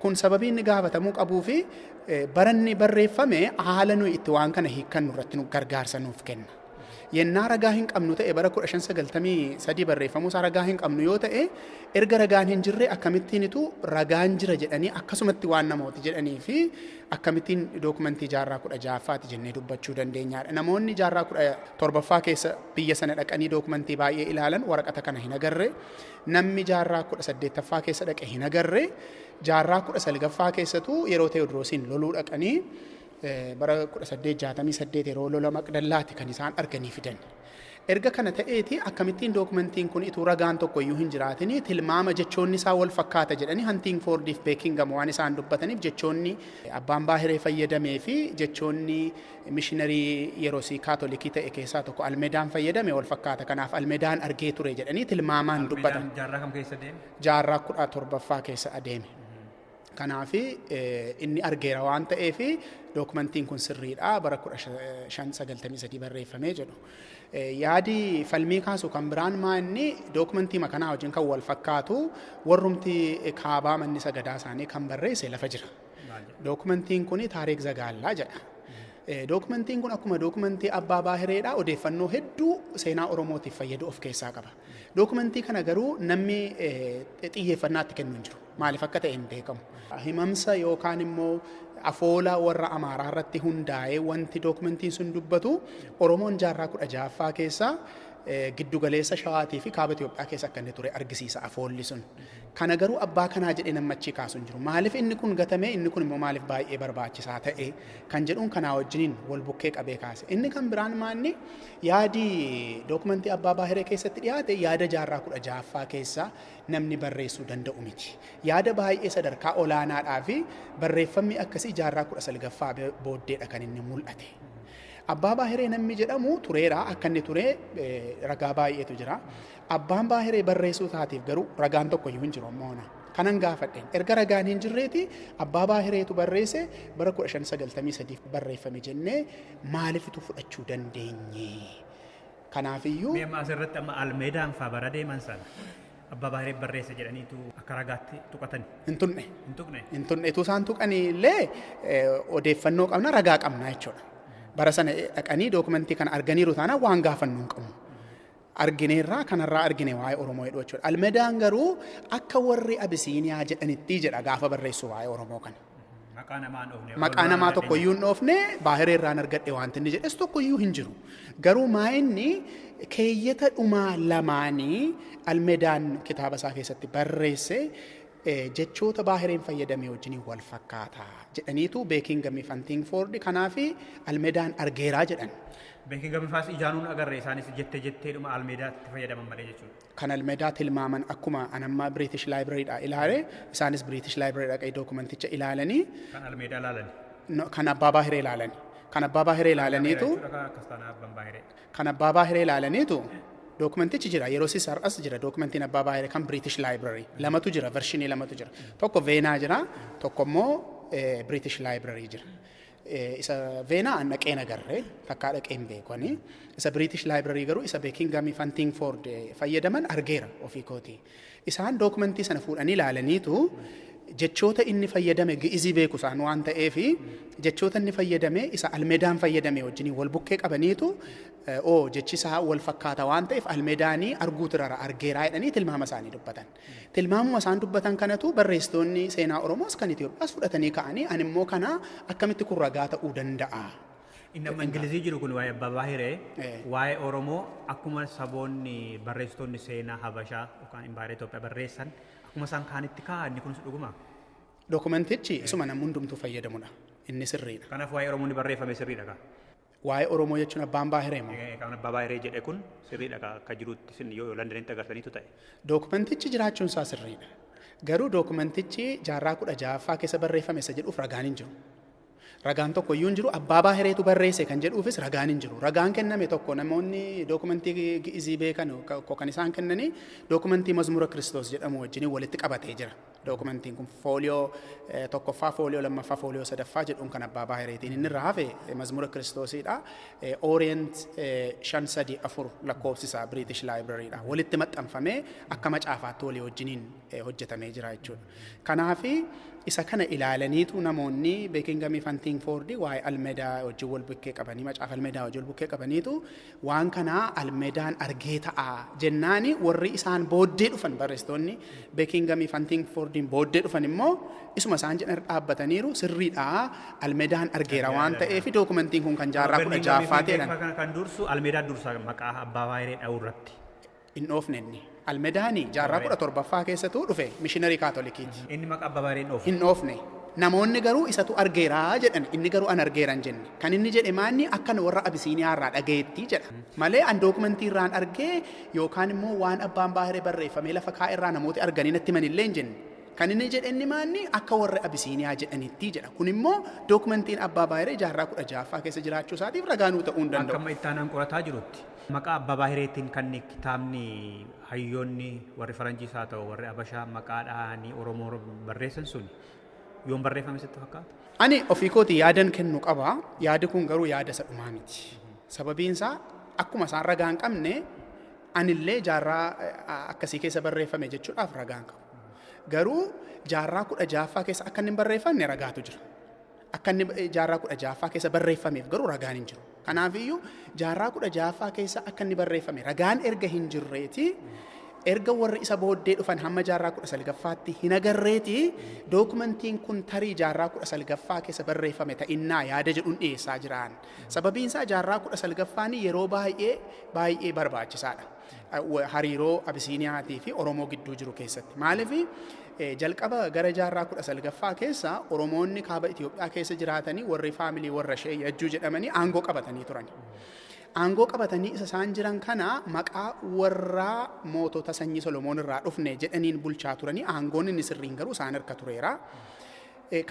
Kun sababii inni gaafatamuu qabuu fi baranni barreeffame haala nuyi itti waan kana hiikkannu irratti nu gargaarsa nuuf kenna. Yennaa ragaa hin qabnu ta'e bara 1593 barreeffamuu isaa ragaa hin qabnu yoo ta'e erga ragaan hin jirre akkamittiinitu ragaan jira jedhanii akkasumatti waan namooti jedhanii fi akkamittiin dookumentii jaarraa 16ffaati jennee dubbachuu dandeenyaadha. Namoonni jaarraa 17ffaa keessa biyya sana dhaqanii dookumentii baay'ee ilaalan waraqata kana hin agarre. Namni jaarraa 18ffaa keessa dhaqe hin agarre. Jaarraa 19ffaa keessatu yeroo Teewodiroosiin loluu dhaqanii bara 1868 yeroo lola Maqdallaati kan isaan arganii fidan. Erga kana ta'eeti akkamittiin dookumentiin kun ituu ragaan tokko iyyuu hin jiraatin tilmaama jechoonni isaa wal fakkaata jedhanii Huntingfordiif Beekingam waan isaan dubbataniif jechoonni abbaan Baahiree fayyadamee fi jechoonni mishiinarii yeroo kaatolikii ta'e keessaa tokko Almedaan fayyadame wal fakkaata. Kanaaf Almedaan argee ture jedhanii tilmaamaan dubbatan. Jaarraa kam keessa deeme? Jaarraa 17ffaa keessa adeeme. Kanaaf inni argeera waan ta'eef dookumentiin kun sirriidha bara 1593 barreeffamee jedhu. Yaadi falmii kaasu kan biraan maa inni dookumentii makanaa wajjin kan wal fakkaatu warrumti kaabaa manni sagadaa isaanii kan barreesse lafa jira. Dookumentiin kun Taariik Zagaallaa jedha. Dookumentiin kun akkuma dookumentii Abbaa Baahireedha odeeffannoo hedduu seenaa Oromootiif fayyadu of keessaa qaba. Dookumentii kana garuu namni xiyyeeffannaatti kennu hin jiru. Maaliif akka ta'e hin beekamu. Himamsa yookaan immoo afoola warra Amaaraa irratti hundaa'ee wanti dookumentiin sun dubbatu Oromoon jaarraa 16ffaa keessa giddugaleessa Shawaatii fi kaaba Itoophiyaa keessa akka inni ture argisiisa afoolli sun. Kana garuu abbaa kanaa jedhee namni kaasu hin jiru. Maaliif inni kun gatame inni kun immoo maaliif baay'ee barbaachisaa ta'e kan jedhuun kanaa wajjiniin wal bukkee qabee kaase. Inni kan biraan maanni yaadi dookumentii Abbaa Baahiree keessatti dhiyaate yaada jaarraa 16ffaa keessa namni barreessuu danda'u miti. Yaada baay'ee sadarkaa olaanaadhaa fi barreeffamni akkasii jaarraa 19ffaa booddeedha kan inni mul'ate. Abbaa Baahiree namni jedhamu tureera akka inni ture ragaa baay'eetu jira. Abbaan Baahiree barreessuu taatiif garuu ragaan tokko iyyuu hin jiru ammoo ona. Kanan gaafadheen erga ragaan hin jirreeti Abbaa Baahireetu barreesse bara 1593 barreeffame jennee maalifitu fudhachuu dandeenye? Kanaafiyyuu Mee amma asirratti amma Almeedaan faa bara deeman sana Abbaa Baahiree barreesse jedhaniitu akka ragaatti tuqatan. Hin tunne. Hin tuqne. Hin tunne utuu isaan tuqanii illee odeeffannoo qabna ragaa qabna jechuudha. Bara sana dhaqanii dookumentii kana arganiiru taanaan waan gaafannu hin qabnu. Argineerraa kanarraa argine waa'ee Oromoo jedhu jechuudha. Almedaan garuu akka warri Abisiiniyaa jedhanitti jedha gaafa barreessu waa'ee Oromoo kana. Maqaa namaa hin dhoofne. Maqaa namaa tokko iyyuu hin dhoofne Baahiree irraan argadhe wanti inni jedhes tokko iyyuu hin jiru. Garuu maa inni keeyyata dhumaa lamaanii Almedaan kitaaba isaa keessatti barreesse jechoota Baahireen fayyadame wajjin wal fakkaata jedhaniitu Beekingamii fi Huntingford kanaafi Almedaan argeeraa jedhan. Beekingamii faas ijaanuun agarre isaanis jettee jetteedhuma Almeedaatti fayyadaman malee jechuudha. Kan Almeedaa tilmaaman akkuma anammaa British Library-dha ilaale isaanis British Library dhaqee dookumenticha ilaalanii. Kan Almeedaa ilaalani. Kan Abbaa Baahiree ilaalani. Kan Abbaa Baahiree ilaalaniitu. Akkas taanaa Abbaan Baahiree. Kan Abbaa Baahiree ilaalaniitu dookumentichi jira yeroo sis har'as jira dookumentiin Abbaa Baahiree kan British Library lamatu jira vershinii lamatu jira tokko Veenaa jira tokko immoo British Library jira. Isa Veenaa an dhaqeen agarre takkaa dhaqee hin beekani. Isa British Library garuu isa Beekingamii fi Huntingford fayyadaman argeera ofii kooti. Isaan dookumentii sana fuudhanii ilaalaniitu jechoota inni fayyadame gi'izii beeku isaan waan ta'eef jechoota inni fayyadame isa Almedaan fayyadame wajjin wal bukkee qabaniitu oo jechi isaa wal fakkaata waan ta'eef Almedaanii arguutirara argeeraa jedhanii tilmaama isaanii dubbatan. Tilmaamuma isaan dubbatan kanatu barreessitoonni seenaa Oromoos kan Itoophiyaas fudhatanii ka'anii ani immoo kana akkamitti kun ragaa ta'uu danda'a? Inni amma Ingilizii jiru kun waa'ee Abbaa Baahiree waa'ee Oromoo akkuma saboonni barreessitoonni seenaa Habashaa yookaan Impaayera Itoophiyaa barreessan akkuma isaan kaanitti kaa'a inni kunis dhuguma. Dookumentichi isuma namni hundumtuu fayyadamudha. Inni sirriidha. Kanaaf waa'ee Oromoo inni barreeffame sirriidha kaa. Waa'ee Oromoo jechuun Abbaan Baahiree moo? Kan Abbaa Baahiree jedhe kun sirriidha kaa akka jirutti isin yoo Londonitti agartaniitu ta'e. Dookumentichi jiraachuun isaa sirriidha. Garuu dookumentichi jaarraa 16ffaa keessa barreeffame isa jedhuuf ragaan hin jiru. Ragaan tokko iyyuu hin jiru. Abbaa Baahireetu barreesse kan jedhuufis ragaan hin jiru. Ragaan kenname tokko namoonni dookumentii Gi'izii beekan kan isaan kennanii dookumentii Mazmura Kiristoos jedhamu wajjin walitti qabatee jira. Dookumentiin kun fooliyoo tokkoffaa, fooliyoo lammaffaa, fooliyoo sadaffaa jedhuun kan Abbaa Baahireetiin. Inni irraa hafe Mazmura Kiristoosiidha. Orient 534 lakkoofsisaa British Libraryidha. Walitti maxxanfamee akka macaafaatti walii wajjiniin hojjetamee jira jechuudha. Kanaafi isa kana ilaalaniitu namoonni Beekingamii Fantiingfoordii waa'ee Almedaa wajjin wal bukkee qabanii, macaafa Almedaa wajjin wal bukkee qabaniitu waan kanaa Almedaan argee ta'a jennaani, warri isaan booddee dhufan, barreessitoonni Beekingamii Fantiingfoordiin booddee dhufan immoo isuma isaan jedhan dhaabbataniiru. Sirriidha, Almedaan argeera waan ta'eef dookumentiin kun kan jaarraa 16ffaa ta'edha. Kan dursu Almedaa dursa maqaa Abbaa Baahiree dha'uu irratti. Hin dhoofne inni. Almedaani jaarraa 17ffaa keessattuu dhufe, mishiinarii Kaatolikiiti. Inni maqaa Abbaa Baahiree hin dhoofne. Hin dhoofne. Namoonni garuu isatu argeeraa jedhan, inni garuu an argeera hin jenne. Kan inni jedhe maanni akkan warra Abisiiniyaa irraa dhagayetti jedha. Malee an dookumentii irraan argee yookaan immoo waan Abbaan Baahiree barreeffamee lafa kaa'e irraa namooti arganii natti himanillee hin jenne. Kan inni jedhe inni maanni akka warra Abisiiniyaa jedhanitti jedha. Kun immoo dookumentiin Abbaa Baahiree jaarraa 16ffaa keessa jiraachuu isaatiif ragaa nuu ta'uu hin danda'u. Akka amma itti aanaan qorataa jirutti maqaa Abbaa Baahireetiin kan kitaabni hayyoonni warri Faranjiis haa ta'u warri Abashaa maqaa dhahanii Oromoo barreessan sun yoom barreeffame sitti fakkaata? Ani ofii kooti yaadan kennu qaba. Yaadi kun garuu yaada isa dhumaa miti. Sababiin isaa akkuma isaan ragaa hin qabne anillee jaarraa akkasii keessa barreeffame jechuudhaaf ragaa hin qabu. Garuu jaarraa 16ffaa keessa akka inni hin barreeffamne ragaatu jira. Akka inni jaarraa 16ffaa keessa barreeffameef garuu ragaan hin jiru. Kanaafiyyuu jaarraa 16ffaa keessa akka inni barreeffame ragaan erga hin jirreeti, erga warri isa booddee dhufan hamma jaarraa 19ffaatti hin agarreeti, dookumentiin kun tarii jaarraa 19ffaa keessa barreeffame ta'innaa yaada jedhuun dhiyeessaa jiraan. Sababiin isaa jaarraa 19ffaan yeroo baay'ee baay'ee barbaachisaadha. Hariiroo Abisiiniyaatii fi Oromoo gidduu jiru keessatti. Maaliif jalqaba gara jaarraa 19ffaa keessa Oromoonni kaaba Itoophiyaa keessa jiraatanii warri faamilii warra ishee Yajjuu jedhamanii aangoo qabatanii turan. Aangoo qabatanii isa isaan jiran kana maqaa warra mootota sanyii Solomoon irraa dhufne jedhaniin bulchaa turanii, aangoon inni sirriin garuu isaan harka tureera.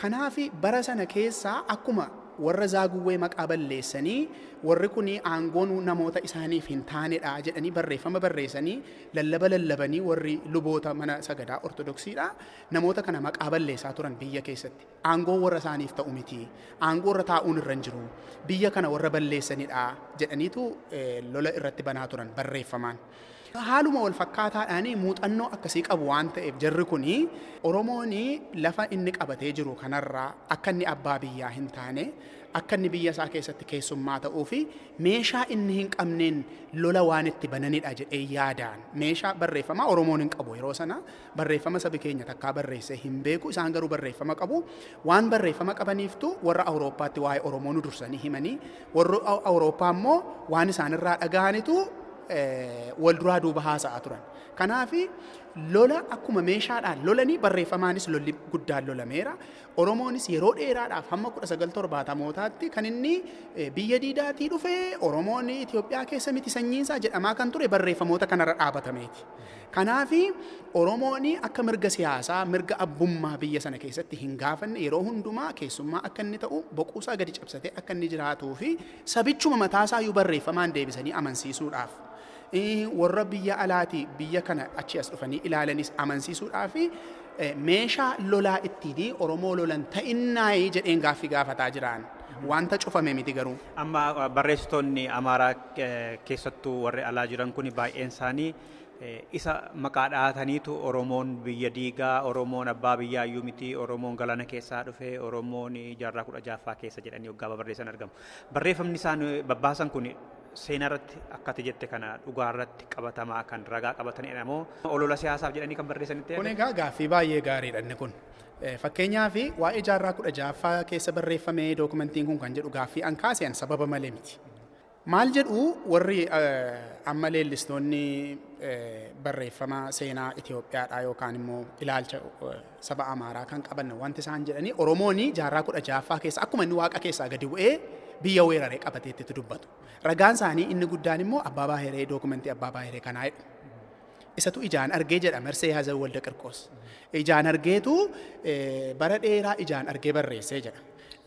Kanaaf bara sana keessa akkuma warra Zaaguwwee maqaa balleessanii, warri kun aangoon namoota isaaniif hin taanedha jedhanii barreeffama barreessanii lallaba lallabanii, warri luboota mana sagadaa Ortodoksiidha namoota kana maqaa balleessaa turan biyya keessatti. Aangoo warra isaaniif ta'u miti. Aangoo irra taa'uun irra hin jiru. Biyya kana warra balleessanidha jedhaniitu lola irratti banaa turan barreeffamaan. Haaluma wal fakkaataadhaan muuxannoo akkasii qabu waan ta'eef jarri kuni Oromoon lafa inni qabatee jiru kanarraa akka inni abbaa biyyaa hin taane, akka inni biyya isaa keessatti keessummaa ta'uu fi meeshaa inni hin qabneen lola waan itti bananidha jedhee yaadaan. Meeshaa barreeffamaa Oromoon hin qabu yeroo sana, barreeffama sabi keenya takkaa barreessee hin beeku, isaan garuu barreeffama qabu. Waan barreeffama qabaniiftu warra Awurooppaatti waa'ee Oromoo nu dursanii himanii, warri Awurooppaa immoo waan isaanirraa dhaga'anitu wal duraa duuba haasa'aa turan. Kanaaf lola akkuma meeshaadhaan lolanii barreeffamaanis lolli guddaan lolameera. Oromoonis yeroo dheeraadhaaf hamma 1970mootaatti kan inni biyya diidaatii dhufee, Oromoon Itoophiyaa keessa miti sanyiinsaa jedhamaa kan ture barreeffamoota kanarra dhaabatameeti. Kanaaf Oromoon akka mirga siyaasaa, mirga abbummaa biyya sana keessatti hin gaafanne, yeroo hundumaa keessummaa akka inni ta'u, boquusaa gadi cabsatee akka inni jiraatuu fi sabichuma mataasaa iyyuu barreeffamaan deebisanii amansiisuudhaaf, warra biyya alaatii biyya kana achi as dhufanii ilaalanis amansiisuudhaaf meeshaa lolaa ittiin Oromoo lolan ta'innaayii jedheen gaaffii gaafataa jiraan. Wanta cufame miti garuu. Amma barreessitoonni Amaaraa, keessattuu warri alaa jiran kun, baay'een isaanii isa maqaa dhahataniitu Oromoon biyya diigaa, Oromoon abbaa biyyaa iyyuu miti, Oromoon galaana keessaa dhufe, Oromoon jaarraa 16ffaa keessa jedhanii waggaa barreessan argamu. Barreeffamni isaan babbaasan kun seenaa irratti akka ati jette kana dhugaa irratti qabatamaa kan ragaa qabatanidha moo olola siyaasaaf jedhanii kan barreessanitti? Kun egaa gaaffii baay'ee gaariidha inni kun. Fakkeenyaaf waa'ee jaarraa 16ffaa keessa barreeffamee dookumentiin kun kan jedhu gaaffii an kaase an sababa malee miti. Maal jedhu warri amma leellistoonni barreeffama seenaa Itoophiyaadhaa yookaan immoo ilaalcha saba Amaaraa kan qaban, wanti isaan jedhanii Oromoon jaarraa 16ffaa keessa akkuma inni waaqa keessaa gadi bu'ee biyya weeraree qabateetti dubbatu. Ragaan isaanii inni guddaan immoo Abbaa Baahiree, dookumentii Abbaa Baahiree kanaa jedhu. Isatu ijaan argee jedha Marsee Hazan Walda Qirqoos. Ijaan argeetu bara dheeraa ijaan argee barreessee jedha.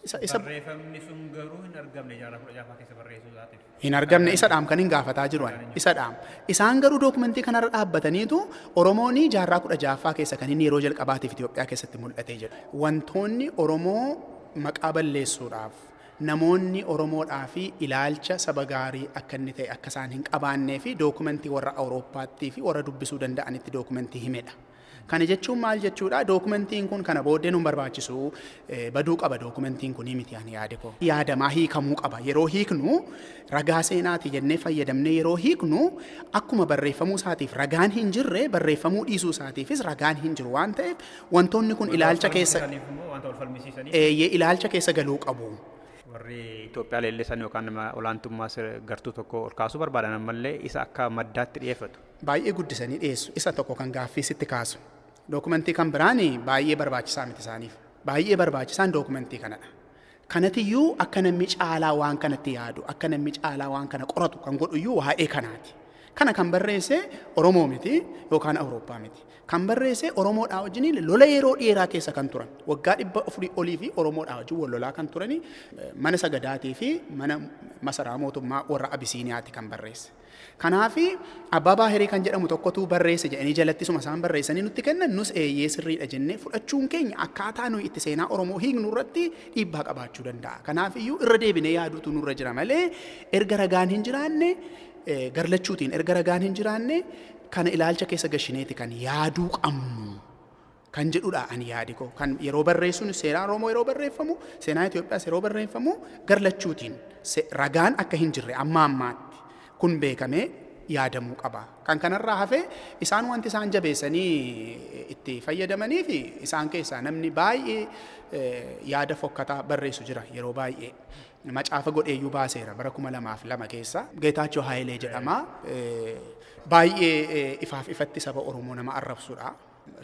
Isa Barreeffamni sun garuu hin argamne jaarraa 16ffaa keessa barreessuu isaatiif. Hin argamne, isa dhaam kan hin gaafataa jiru ani. Isa dhaam. Isaan garuu dookumentii kanarra dhaabbataniitu Oromoon jaarraa 16ffaa keessa kan inni yeroo jalqabaatiif Itoophiyaa keessatti mul'atee jedhu. Wantoonni Oromoo maqaa balleessuudhaaf, namoonni Oromoodhaa fi ilaalcha saba gaarii akka inni ta'e akka isaan hin qabaannee fi dookumentii warra Awurooppaattii fi warra dubbisuu danda'anitti dookumentii himedha. Kana jechuun maal jechuudha? Dookumentiin kun kana booddee nu barbaachisu, baduu qaba dookumentiin kun miti ani yaade koo. Yaadamaa hiikamuu qaba. Yeroo hiiknu ragaa seenaati jennee fayyadamnee yeroo hiiknu, akkuma barreeffamuu isaatiif ragaan hin jirre, barreeffamuu dhiisuu isaatiifis ragaan hin jiru waan ta'eef, wantoonni kun ilaalcha keessa Wanta wal falmisiisaniif. Eeyyee, ilaalcha keessa galuu qabu. Warri Itoophiyaa leellisan yookaan nama olaantummaa gartuu tokko ol kaasuu barbaadan ammallee isa akka maddaatti dhiyeeffatu. Baay'ee guddisanii dhiyeessu. Isa tokko kan gaaffii sitti kaasu. Dookumentii kan biraan baay'ee barbaachisaa miti isaaniif. Baay'ee barbaachisaan dookumentii kanadha. Kanatiyyuu akka namni caalaa waan kanatti yaadu, akka namni caalaa waan kana qoratu kan godhuyyuu waa'ee kanaati. Kana kan barreesse Oromoo miti yookaan Awurooppaa miti. Kan barreesse Oromoodhaa wajjin lola yeroo dheeraa keessa kan turan. Waggaa 400 olii fi Oromoodhaa wajjin wal lolaa kan turani, mana sagadaatii fi mana masaraa mootummaa warra Abisiiniyaati kan barreesse. Kanaafi Abbaa Baahirii kan jedhamu tokkotu barreesse jedhanii jalatti suma isaan barreessanii nutti kennan, nus eeyyee sirriidha jennee fudhachuun keenya akkaataa nuyi itti seenaa Oromoo hiiknu irratti dhiibbaa qabaachuu danda'a. Kanaaf iyyuu irra deebinee yaaduutu nurra jira malee, erga ragaan hin jiraanne, garlachuutiin erga ragaan hin jiraanne, kana ilaalcha keessa gashineeti kan yaaduu qabnu kan jedhudha ani yaadi koo. Kan yeroo barreessuun seenaa Oromoo yeroo barreeffamu, seenaa Itoophiyaas yeroo barreeffamu, garlachuutiin ragaan akka hin jirre amma ammaatti kun beekamee yaadamuu qaba. Kan kanarraa hafe isaan wanti isaan jabeessanii itti fayyadamanii fi isaan keessaa namni baay'ee yaada fokkataa barreessu jira yeroo baay'ee. Macaafa godheeyyuu baaseera bara 2002 keessa. Geetaachoo Haayilee jedhama. Baay'ee ifaaf ifatti saba Oromoo nama arrabsudha.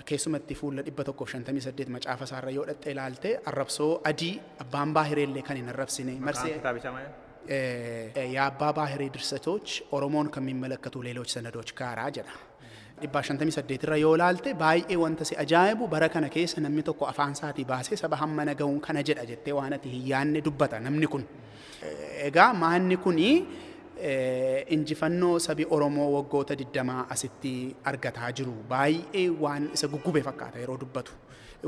Keessumatti fuula 158 macaafa isaarra yoo dhaxxee ilaalte, arrabsoo adii abbaan baahireellee kan hin arrabsine. Marsee kitaabichaa maal? የአባ ባህሬ ድርሰቶች ኦሮሞን ከሚመለከቱ ሌሎች ሰነዶች ጋራ jedha. 158 irra yoo ilaalte, baay'ee wanta si ajaa'ibu, bara kana keessa namni tokko afaan isaatii baasee saba hammana ga'uun kana jedha jettee waan ati hin yaadne dubbata namni kun. Egaa maanni kuni injifannoo sabi Oromoo waggoota 20 asitti argataa jiru baay'ee waan isa guggube fakkaata yeroo dubbatu.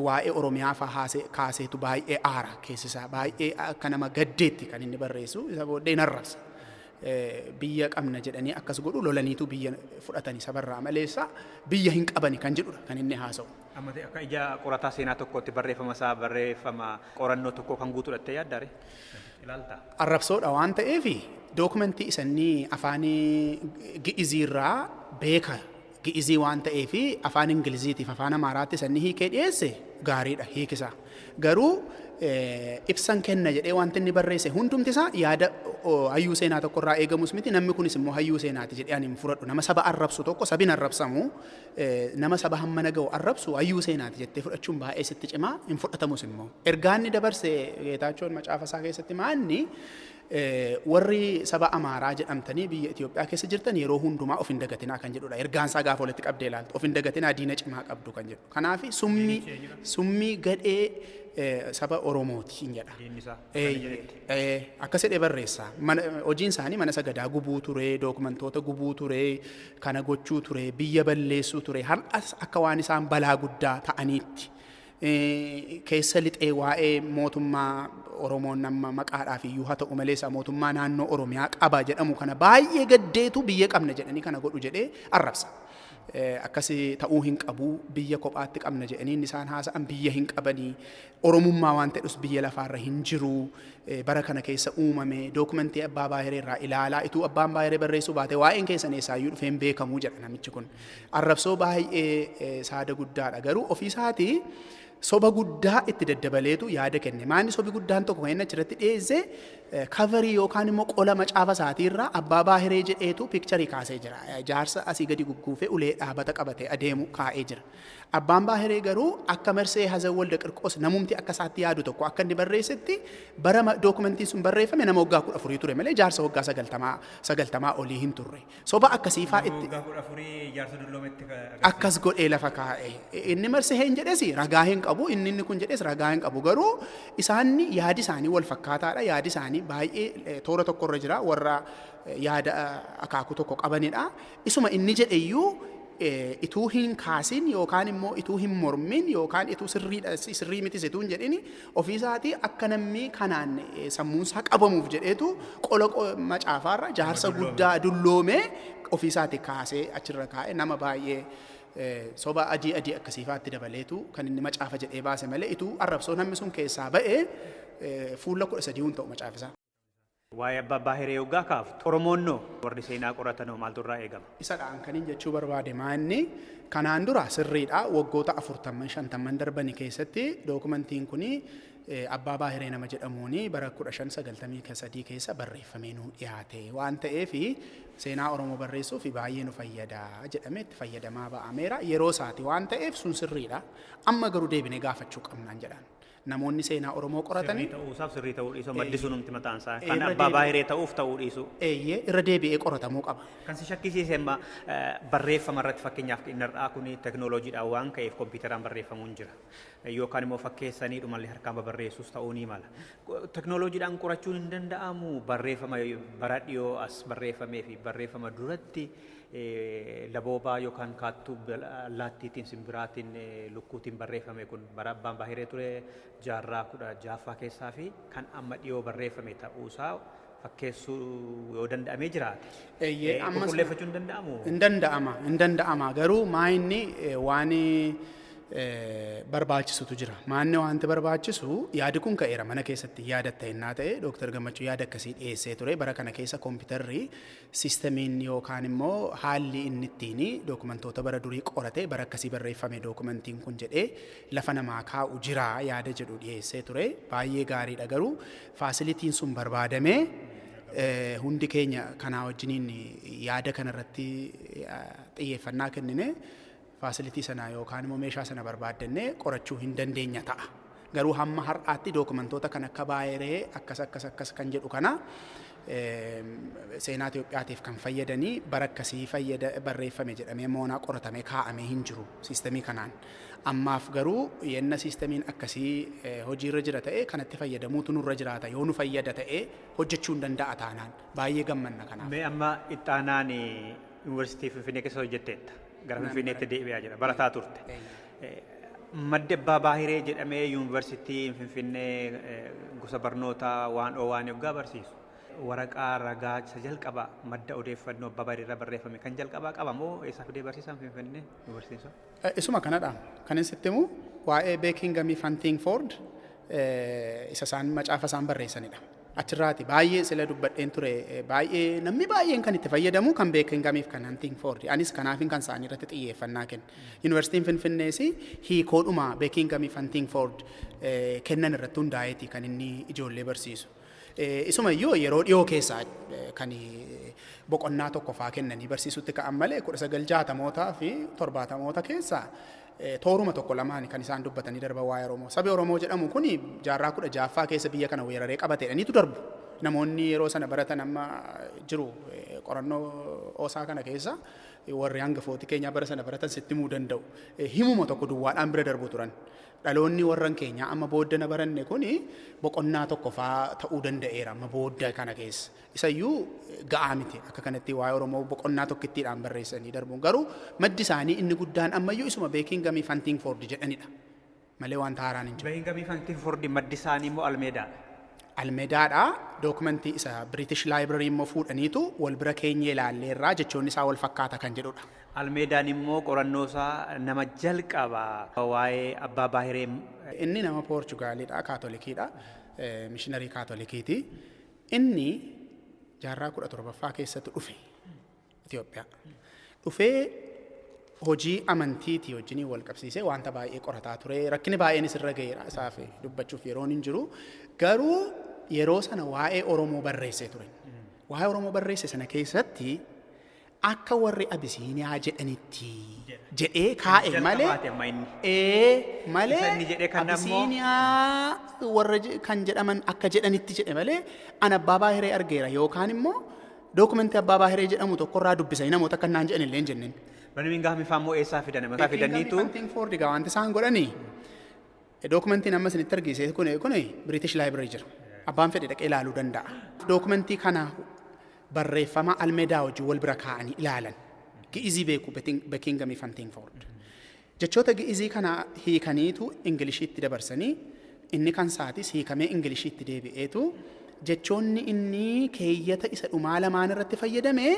Waa'ee Oromiyaa fa'aa kaaseetu baay'ee aara keessisaa, baay'ee akka nama gaddeetti kan inni barreessu. Isa booddee narrabsa. Biyya qabna jedhanii akkas godhu, lolaniitu biyya fudhatanii sabarraa maleessa biyya hin qabani kan jedhudha kan inni haasa'u. Amma akka ija qorataa seenaa tokkotti barreeffama isaa barreeffama qorannoo tokko kan guutuudha jettee yaaddaare? Ilaalta. Arrabsoodha waan ta'eef, dookumentii isanii afaan Gi'iziirraa beeka, Gi'izii waan ta'eef, afaan Ingiliziitiif afaan Amaaraatti isanii hiikee dhiyeesse gaariidha hiikisa. Garuu ibsan kenna jedhee wanti inni barreesse hundumti isaa yaada hayyuu seenaa tokkorraa eegamus miti. Namni kunis immoo hayyuu seenaati jedhee ani hin fudhadhu. Nama saba arrabsu tokko, sabin arrabsamu, nama saba hammana ga'u arrabsu hayyuu seenaati jettee fudhachuun baay'ee sitti cimaa, hin fudhatamus immoo. Ergaa inni dabarse Geetaachoon macaafa isaa keessatti maanni, warri saba Amaaraa jedhamtanii biyya Itoophiyaa keessa jirtan yeroo hundumaa of hin dagatinaa kan jedhudha. Ergaan isaa gaafa walitti qabdee ilaaltu, of hin dagatinaa, diina cimaa qabdu kan jedhu. Kanaaf summii gadhee saba Oromooti hin jedha. Diinni isaa. Akkas jedhee barreessa. Hojiin isaanii mana sagadaa gubuu ture, dookumentoota gubuu ture, kana gochuu ture, biyya balleessuu ture. Har'as akka waan isaan balaa guddaa ta'aniitti. Keessa lixee waa'ee mootummaa Oromoon amma maqaadhaaf iyyuu haa ta'u malee isa mootummaa naannoo Oromiyaa qaba jedhamu kana baay'ee gaddeetu biyya qabna jedhanii kana godhu jedhee arrabsa. Akkasi ta'uu hin qabu, biyya kophaatti qabna jedhanii inni isaan haasa'an biyya hin qabanii, Oromummaa waan ta'us biyya lafaarra hin jiru, bara kana keessa uumame, dookumentii abbaa baahiree irraa ilaalaa, ituu abbaan baahiree barreessuu baate waa'een keessan eessaayyuu dhufee hin beekamuu jedha namichi kun. Arrabsoo baay'ee saada guddaadha, garuu ofiisaatii soba guddaa itti daddabaleetu yaada kenne. Maanni sobi guddaan tokko kan inni achirratti dhiyeesse Coverii yookaan immoo qola macaafa isaatii irraa Abbaa Baahiree jedheetu picturii kaasee jira. Jaarsa asii gadi gugguufee ulee dhaabata qabatee adeemu kaa'ee jira. Abbaan Baahiree garuu akka Marsee Hazan Walda Qirqos namumti akka isaatti yaadu tokko akka inni barreessetti, bara dookumentiin sun barreeffame nama waggaa 14 ture malee jaarsa waggaa 90 olii hin turre. Soba akkasii faa itti Waggaa 14 jaarsa dulloometti akkas godhee lafa kaa'e. Inni Marsiheen jedhes ragaa hin qabu, inni kun jedhes ragaa hin qabu. Garuu isaan yaadi isaanii wal fakkaataadha. Yaadi isaanii baay'ee toora tokkorra jira. Warra yaada akaakuu tokko qabanidha. Isuma inni jedheyyuu ituu hin kaasin yookaan immoo ituu hin mormin yookaan ituu sirriidha, sirrii mitis ituu hin jedhini, ofiisaatii akka namni kanaan sammuunsaa qabamuuf jedheetu qola macaafaarra jaarsa guddaa dulloomee ofiisaatii kaasee achirra kaa'e. Nama baay'ee soba adii adii akkasiifaatti dabaleetu kan inni macaafa jedhee baase malee, ituu arrabsoo namni sun keessaa ba'ee fuula 13 hun ta'u macaafisaa. Waa'ee Abbaa Baahiree yoggaa kaaftu, Oromoonnoo warri seenaa qoratanoo maaltu irraa eegama? Isadhaan kan hin jechuu barbaade maanni, kanaan dura sirriidha, waggoota 40 50 darbanii keessatti dookumentiin kuni Abbaa Baahiree nama jedhamuuni bara 1593 keessa barreeffamee nuu dhiyaate waan ta'eef, seenaa Oromoo barreessuuf baay'ee nu fayyada jedhamee itti fayyadamaa ba'ameera yeroo isaati waan ta'eef, sun sirriidha. Amma garuu deebinee gaafachuu qabnaan jedhan. Namoonni seenaa Oromoo qoratanii Sirrii ta'uusaaf sirrii ta'uu dhiisuu maddi sunumti mataan isaa kan Abbaa Baahiree ta'uuf ta'uu dhiisuu. Eeyyee, irra deebi'ee qoratamuu qaba. Kan si shakkisiise amma barreeffama irratti, fakkeenyaaf inni har'aa kun teknooloojiidhaan waan ka'eef kompiitaraan barreeffamuun jira. Yookaan immoo fakkeessanii dhumallee harkaan babarreessuus ta'uu ni mala. Teknooloojiidhaan qorachuun hin danda'amu? Barreeffama bara dhiyoo as barreeffamee fi barreeffama duratti laboobaa yookaan kaattuu allaattiitiin, simbiraatiin, lukkuutiin barreeffame kun bara Abbaan Baahiree ture jaarraa 16ffaa keessaa fi kan amma dhiyoo barreeffame ta'uusaa fakkeessuu yoo danda'amee jiraate. Eeyyee, ammas Qulqulleeffachuun hin danda'amu? Hin danda'ama, hin danda'ama. Garuu maayinni waan barbaachisutu jira. Maanni wanti barbaachisu, yaadi kun ka'eera mana keessatti yaadatta innaa ta'e, Dooktar Gammachuu yaada akkasii dhiyeessee ture. Bara kana keessa kompiitarri systemiin yookaan immoo haalli inni ittiin dookumentoota bara durii qorate, bara akkasii barreeffame dookumentiin kun jedhee lafa namaa kaa'u jira yaada jedhu dhiyeessee ture. Baay'ee gaariidha, garuu facilityn sun barbaadamee hundi keenya kanaa wajjiniin yaada kanarratti xiyyeeffannaa kennine, facility sana yookaan immoo meeshaa sana barbaaddannee qorachuu hin dandeenya ta'a. Garuu hamma har'aatti dookumentoota kan akka Baayiree akkas akkas akkas kan jedhu kana seenaa Itoophiyaatiif kan fayyadanii bara akkasii fayyada barreeffame jedhamee moonaa qoratamee kaa'amee hin jiru systemii kanaan. Ammaaf garuu yenna systemiin akkasii hojiirra jira ta'e kanatti fayyadamuutu nurra jiraata. Yoo nu fayyada ta'e, hojjechuu hin danda'a taanaan baay'ee gammanna kanaaf. Mee amma ittaanaan yuunivarsiitii Finfinnee keessa hojjetteetta. Gara Finfinneetti deebi'aa jira. Barataa turte. Maddi Abbaa Baahiree jedhamee yuunivarsiitii Finfinnee gosa barnootaa waan oowaan yoggaa barsiisu, waraqaa ragaa isa jalqabaa madda odeeffannoo Abbaa Baahiree irraa barreeffame kan jalqabaa qaba moo eessaa fidee barsiisan Finfinnee yuunivarsiitiin sun? Isuma kanadha. Kan inni sitti himu waa'ee Beekinghamii Huntingford isa isaan macaafa isaan barreessanidha. Achirraati baay'ee sila dubbadheen ture, baay'ee namni baay'een kan itti fayyadamu kan Beekinghamiif kan Huntingford. Anis kanaafin kan isaanii irratti xiyyeeffannaa kenne. Yuunivarsiitiin Finfinnees hiikoodhuma Beekinghamiif Huntingford kennan irratti hundaa'eeti kan inni ijoollee barsiisu. Isumayyuu yeroo dhiyoo keessaa kan boqonnaa tokko faa kennanii barsiisutti ka'an malee, 1960mootaa fi 70moota keessaa tooruma tokko lamaan kan isaan dubbatanii darban waa'ee Oromoo. Sabi Oromoo jedhamu kun jaarraa 16ffaa keessa biyya kana weeraree qabateedhaniitu darbu. Namoonni yeroo sana baratan amma jiru, qorannoo oosaa kana keessa warri hangafooti keenyaa bara sana baratan sitti himuu danda'u. Himuma tokko duwwaadhaan bira darbu turan. Dhaloonni warran keenyaa amma booddana baranne kuni boqonnaa tokko faa ta'uu danda'eera amma boodda kana keessa. Isayyuu ga'aa miti akka kanatti waa'ee Oromoo boqonnaa tokkittiidhaan barreessanii darbuun. Garuu maddi isaanii inni guddaan ammayyuu isuma Beekinghamii Huntingford jedhanidha. Malee wanta haaraan hin jiru. Beekinghamii Huntingford maddi isaanii immoo Almeedaadha. Almeedaadha. Dookumentii isa British Library immoo fuudhaniitu wal bira keenyee ilaalleerraa, jechoonni isaa wal fakkaata kan jedhudha. Almeedaan immoo qorannoo isaa nama jalqaba waa'ee Abbaa Baahiree Inni nama Poorchugaaliidha, Kaatolikiidha, mishiinarii Kaatolikiiti. Inni jaarraa 17ffaa keessatti dhufe Itoophiyaa. Dhufee hojii amantiitii wajjiniin wal qabsiisee wanta baay'ee qorataa ture. Rakkinni baay'eenis irra ga'eera, isaaf dubbachuuf yeroon hin jiru. Garuu Yeroo sana waa'ee Oromoo barreessee ture. Waa'ee Oromoo barreesse sana keessatti akka warri Abisiiniyaa jedhanitti jedhee kaa'e malee Jalqabaati amma inni. Ee malee Isa inni jedhe kana ammoo- Abisiiniyaa warra kan jedhaman akka jedhanitti jedhe malee an Abbaa Baahiree argeera yookaan immoo dookumentii Abbaa Baahiree jedhamu tokkorraa dubbisanii namoota akka naan jedhan illee hin jenneen. Birmingham ifaa immoo eessaa fidan? Mataa fidaniitu. Hunting Ford egaa wanti isaan godhanii dookumentiin amma isinitti argisiise kun British Library jira. Abbaan fedhe dhaqee ilaaluu danda'a. Dookumentii kana barreeffama Almeedaa wajjin wal bira kaa'anii ilaalan. Gi'izii beeku Buckingham fi Huntingford. Jechoota gi'izii kana hiikaniitu Ingilishiitti dabarsanii, inni kan isaatis hiikamee Ingilishiitti deebi'eetu, jechoonni inni keeyyata isa dhumaa lamaan irratti fayyadame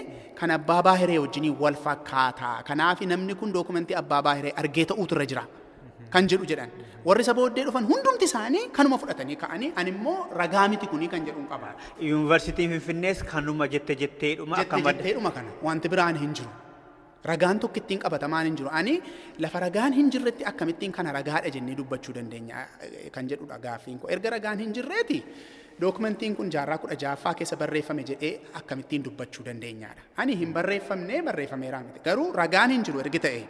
kan Abbaa Baahiree wajjinii wal fakkaata. Kanaaf namni kun dookumentii Abbaa Baahiree argee ta'uutu irra jira kan jedhu jedhan. Warri isa booddee dhufan hundumti isaanii kanuma fudhatanii ka'anii, ani immoo ragaa miti kunii kan jedhuun qaba. Yuunivarsiitiin Finfinnees kanuma jette jetteedhuma akka Jette madda. jetteedhuma kana wanti biraan hin jiru. Ragaan tokko ittiin qabatamaan hin jiru. Ani lafa ragaan hin jirretti akkamittiin kana ragaadha jennee dubbachuu dandeenya kan jedhudha gaaffiin koo. Erga ragaan hin jirreeti dookumentiin kun jaarraa 16ffaa keessa barreeffame jedhee akkamittiin dubbachuu dandeenyaadha. Ani hin barreeffamne, barreeffameeraa miti. Garuu ragaan hin jiru ergi ta'e.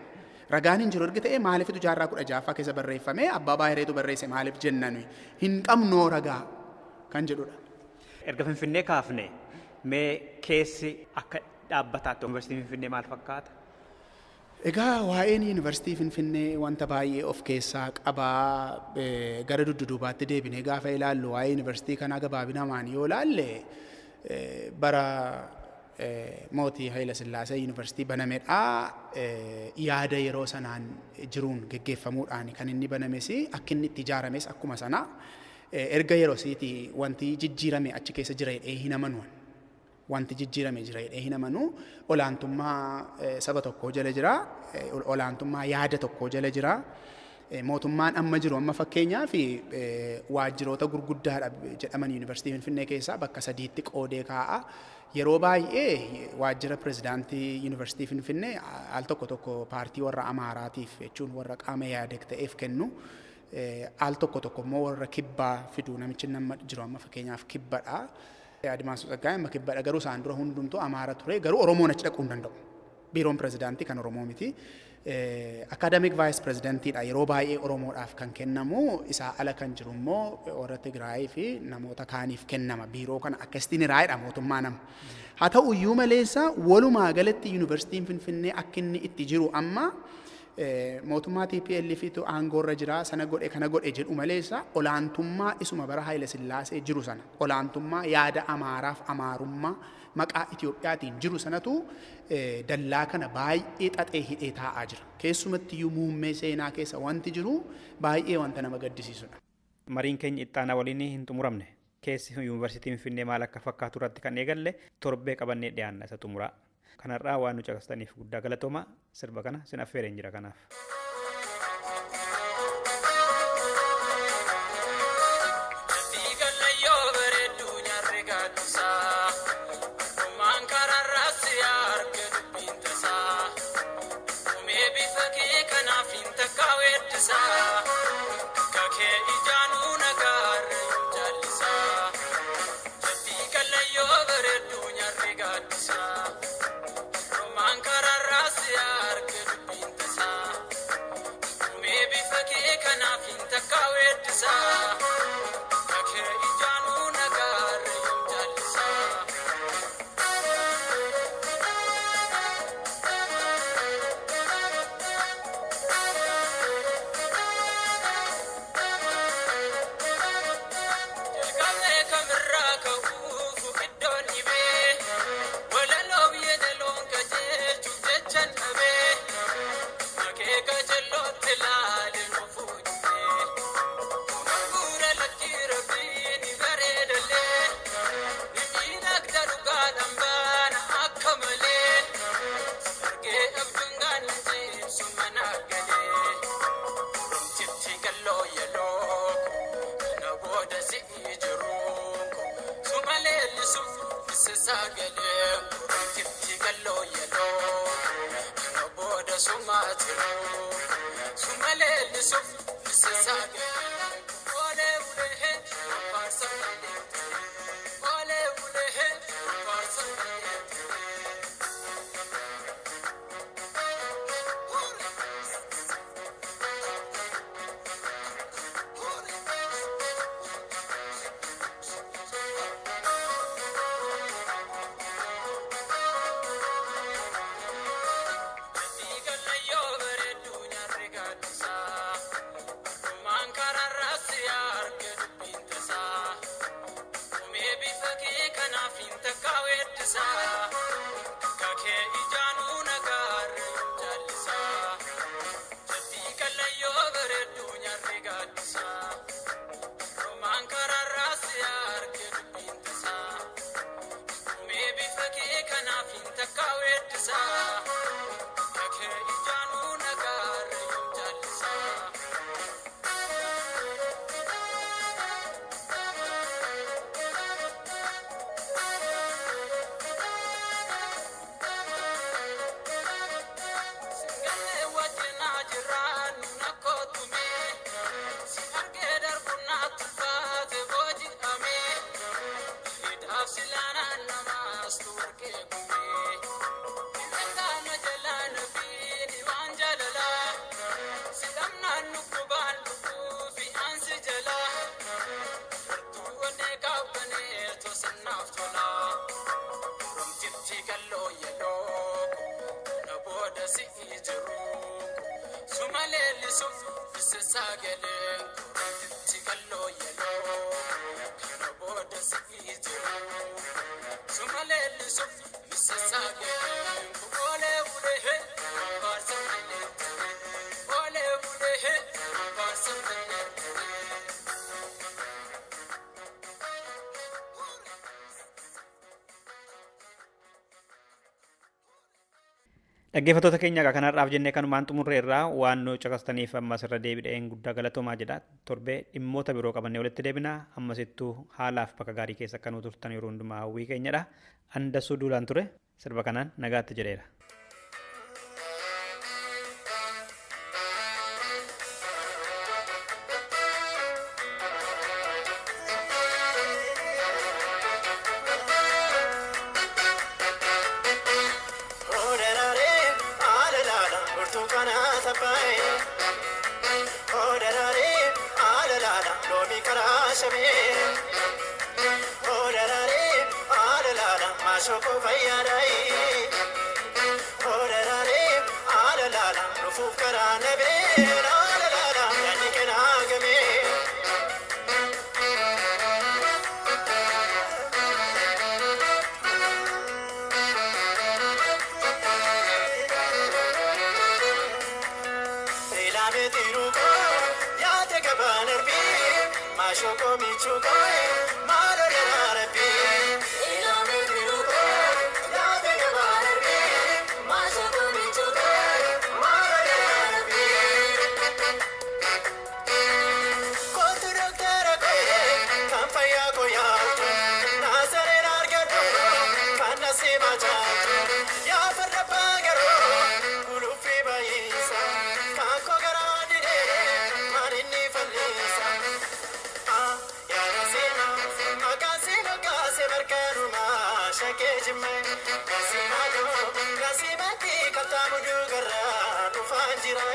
Ragaan hin jiru ergi ta'e maaliifitu jaarraa 16ffaa keessa barreeffame, Abbaa Baahireetu barreesse maaliif jenna nuyi? Hin qabnoo ragaa kan jedhudha. Erga Finfinnee kaafne, mee keessi akka dhaabbataatti Yuunivarsiitiin Finfinnee maal fakkaata? Egaa waa'een Yuunivarsiitii Finfinnee wanta baay'ee of keessaa qabaa. Gara dudduubaatti deebinee gaafa ilaallu, waa'ee yuunivarsiitii kanaa gabaabinamaan yoo ilaalle, bara mootii Haayila Sillaasee yuunivarsiitii banamedha. Yaada yeroo sanaan jiruun geggeeffamuudhaan kan inni banames, akka inni itti ijaarames akkuma sana. Erga yeroo siiti wanti jijjiirame achi keessa jira jedhee hin amanu. Wanti jijjiirame jira jedhee hin amanu. Olaantummaa saba tokkoo jala jira. Olaantummaa yaada tokkoo jala jira. Mootummaan amma jiru amma fakkeenyaaf waajjiroota gurguddaadha jedhaman Yuunivarsiitii Finfinnee keessaa bakka sadiitti qoodee kaa'a. Yeroo baay'ee waajjira pirezidaantii Yuunivarsiitii Finfinnee al tokko tokko paartii warra Amaaraatiif, jechuun warra qaama yaadek ta'eef kennu. Al tokko tokko immoo warra kibbaa fidu. Namichi nama jiru amma fakkeenyaaf kibbadha. Adimaasuu Tsaggaayee amma kibbadha, garuu isaan dura hundumtuu Amaara ture, garuu Oromoon achi dhaquu hin danda'u. Biiroon pirezidaantii kan Oromoo miti. Academic vice presidentiidha yeroo baay'ee Oromoodhaaf kan kennamu. Isaa ala kan jiru immoo warra Tigraayii fi namoota kaaniif kennama. Biiroo kana akkasitiin hiraayedha mootummaa nama. Haa ta'u iyyuu maleessa, walumaa galatti Yuunivarsiitiin Finfinnee akka inni itti jiru amma mootummaa TPLF tu aangoorra jira, sana godhe, kana godhe jedhu maleessa, olaantummaa isuma bara Haayila Sillaasee jiru sana, olaantummaa yaada Amaaraaf Amaarummaa maqaa Itiyoophiyaatiin jiru sanatu dallaa kana baay'ee xaxee hidhee taa'aa jira. Keessumatti iyyuu muummee seenaa keessa wanti jiru baay'ee wanta nama gaddisiisudha. Mariin keenya ittaanaa waliin hin xumuramne. Keessi Yuunivarsiitii Finfinnee maal akka fakkaatu irratti kan eegalle torbee qabannee dhiyaanna isa xumuraa. Kanarraa waan nu caqastaniif guddaa galatooma. Sirba kana sin affeereen jira kanaaf. Fiigallayyoo bareedduu nyaarri gaaddisaa. Dhumaan karaarraa si arge dubbiin tasaa. Dhumee bifa kee kanaaf hin takka weeddisaa. Akka kee ijaanuu nagaarra hin jaallisaa. Fiigallayyoo bareedduu nyaarri gaaddisaa. Dhumaan karaarraa si arge dubbiin tasaa. Dhumee bifa kee kanaaf hin takka weeddisaa. Akka kee ijaanuu nagaarra hin jaallisaa. Jalqabnee kamirraa ka'uuf iddoon dhibee, walaloo biyya daloon qajeelchuuf jechan dhabee, akeeka jallootti ilaalee nu fuudhee, gurgura lakkii rabbii ni bareedalee, ni miidhagda dhugaadhaan baana akka malee, argee abjuun gaana jeebsu mana galee, Oromtitti galloo yaloo. Na booda si'i jiruun suma leellisuuf isa sagalee, Oromtitti galloo yaloo. Na booda suma jiruun suma leellisuuf isa sagalee. Olee ulee faarsa malee. gaaddisaa. Kakee ijaanuu nagaarre jaallisaa. Jabbii kallayyoo bareedduu nyaarri gaaddisaa. Romaan karaarraa si arge dubbiin tasaa. Dhumee bifa kee kanaaf hin takka weeddisaa. Kakee ijaanuu nagaarre jaallisaa. Singalee wajjinaa jiraannu nakkootume. Si argee darbu naatti ulfaate booji'ame. Hidhaaf silaanaan namaas tu warqee gume. Hindangaana jalaan fiini waan jaalalaa. Si dhabnaan lukkubaan lukkuu fi aansi jalaa. Gartuu onnee qaabbanee tosannaaf tolaa. Romtitti kalloo yeloo na booda si'i jiru. Suma leellisuuf isa sagaleen romtitti kalloo yeloo kana booda si'i jiru. Suma leellisuuf isa sagaleen oolee bulee faarsa malee oolee bulee faarsa malee. Dhaggeeffattoota keenya egaa kanarraaf jennee kanumaan xumurre irraa waan nu caqastaniif ammas irra deebi'een guddaa galatoomaa jedha. Torbee dhimmoota biroo qabannee walitti deebina. Ammasittuu haalaaf bakka gaarii keessa akka nu turtan yeroo hundumaa hawwii keenyadha. Andassuu duulaan ture sirba kanaan nagaatti jedheera. Odararee alalaala burtukaana taphaa'ee. Odararee alalaala loomii karaa shabee. Odararee alalaala maashoko fayyaadhaa'ee. Odararee alalaala dhufuuf karaa nabee. Alalaala yaadni kenaa gamee. Ilaamee xiruukoo yaate gabaan arbii maashoko michuukoo maaloo daraarabbii. Ilaamee xiruukoo yaate gabaan arbii maashoko michuukoo maaloo daraarabbii. Kootu doktara koo kan fayyaa koo yaatu naasareen argadhu kan nasiibaa jaatu yaa farda baagaroo guluffii baay'isa kan koo garaa didee maalinni fal'isa. Yaa nasiima maqaan si moggaase barkaanuma shakkee jimme nasiima koo nasiimatti qaxxaamu duugarraa dhufaan jira.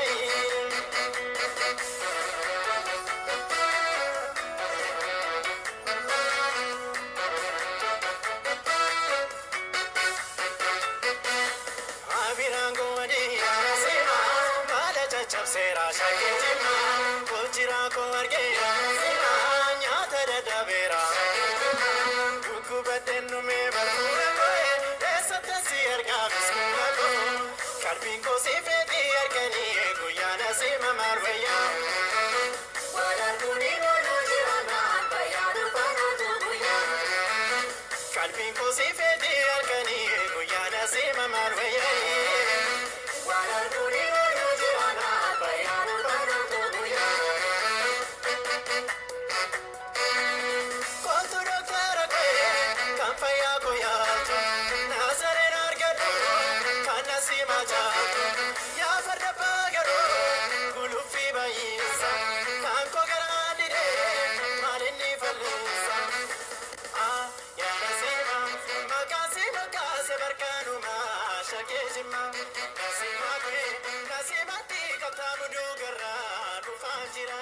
Abiraan goonii yaasima maala caccabseera shakkee jimma gochiraa koo argeera nyaata dadhabeera dhukkubadheen dhumee barfuura koo'e eessatti si argaa biskuura koo qalbiin koo si fedhii arganii guyyaa nasiima maal wayyaa. Qalbiin koo si fedhii arganii guyyaa nasiima maal wayyaa. Waan arguun ooluu jiraana bayyaan baanatu guyyaa. Kootu doktara koo kan fayyaa koo yaatu naasareen argadhu kan nasiima jaatu yaa farda baagaroo guluffii baay'isa kan koo garaa didee maalinni fal'isa. Yaa nasiima maqaan si moggaase barkaanuma shakkee jimma nasiima kee nasiimatti qaxxaamu duugarraa dhufaan jira.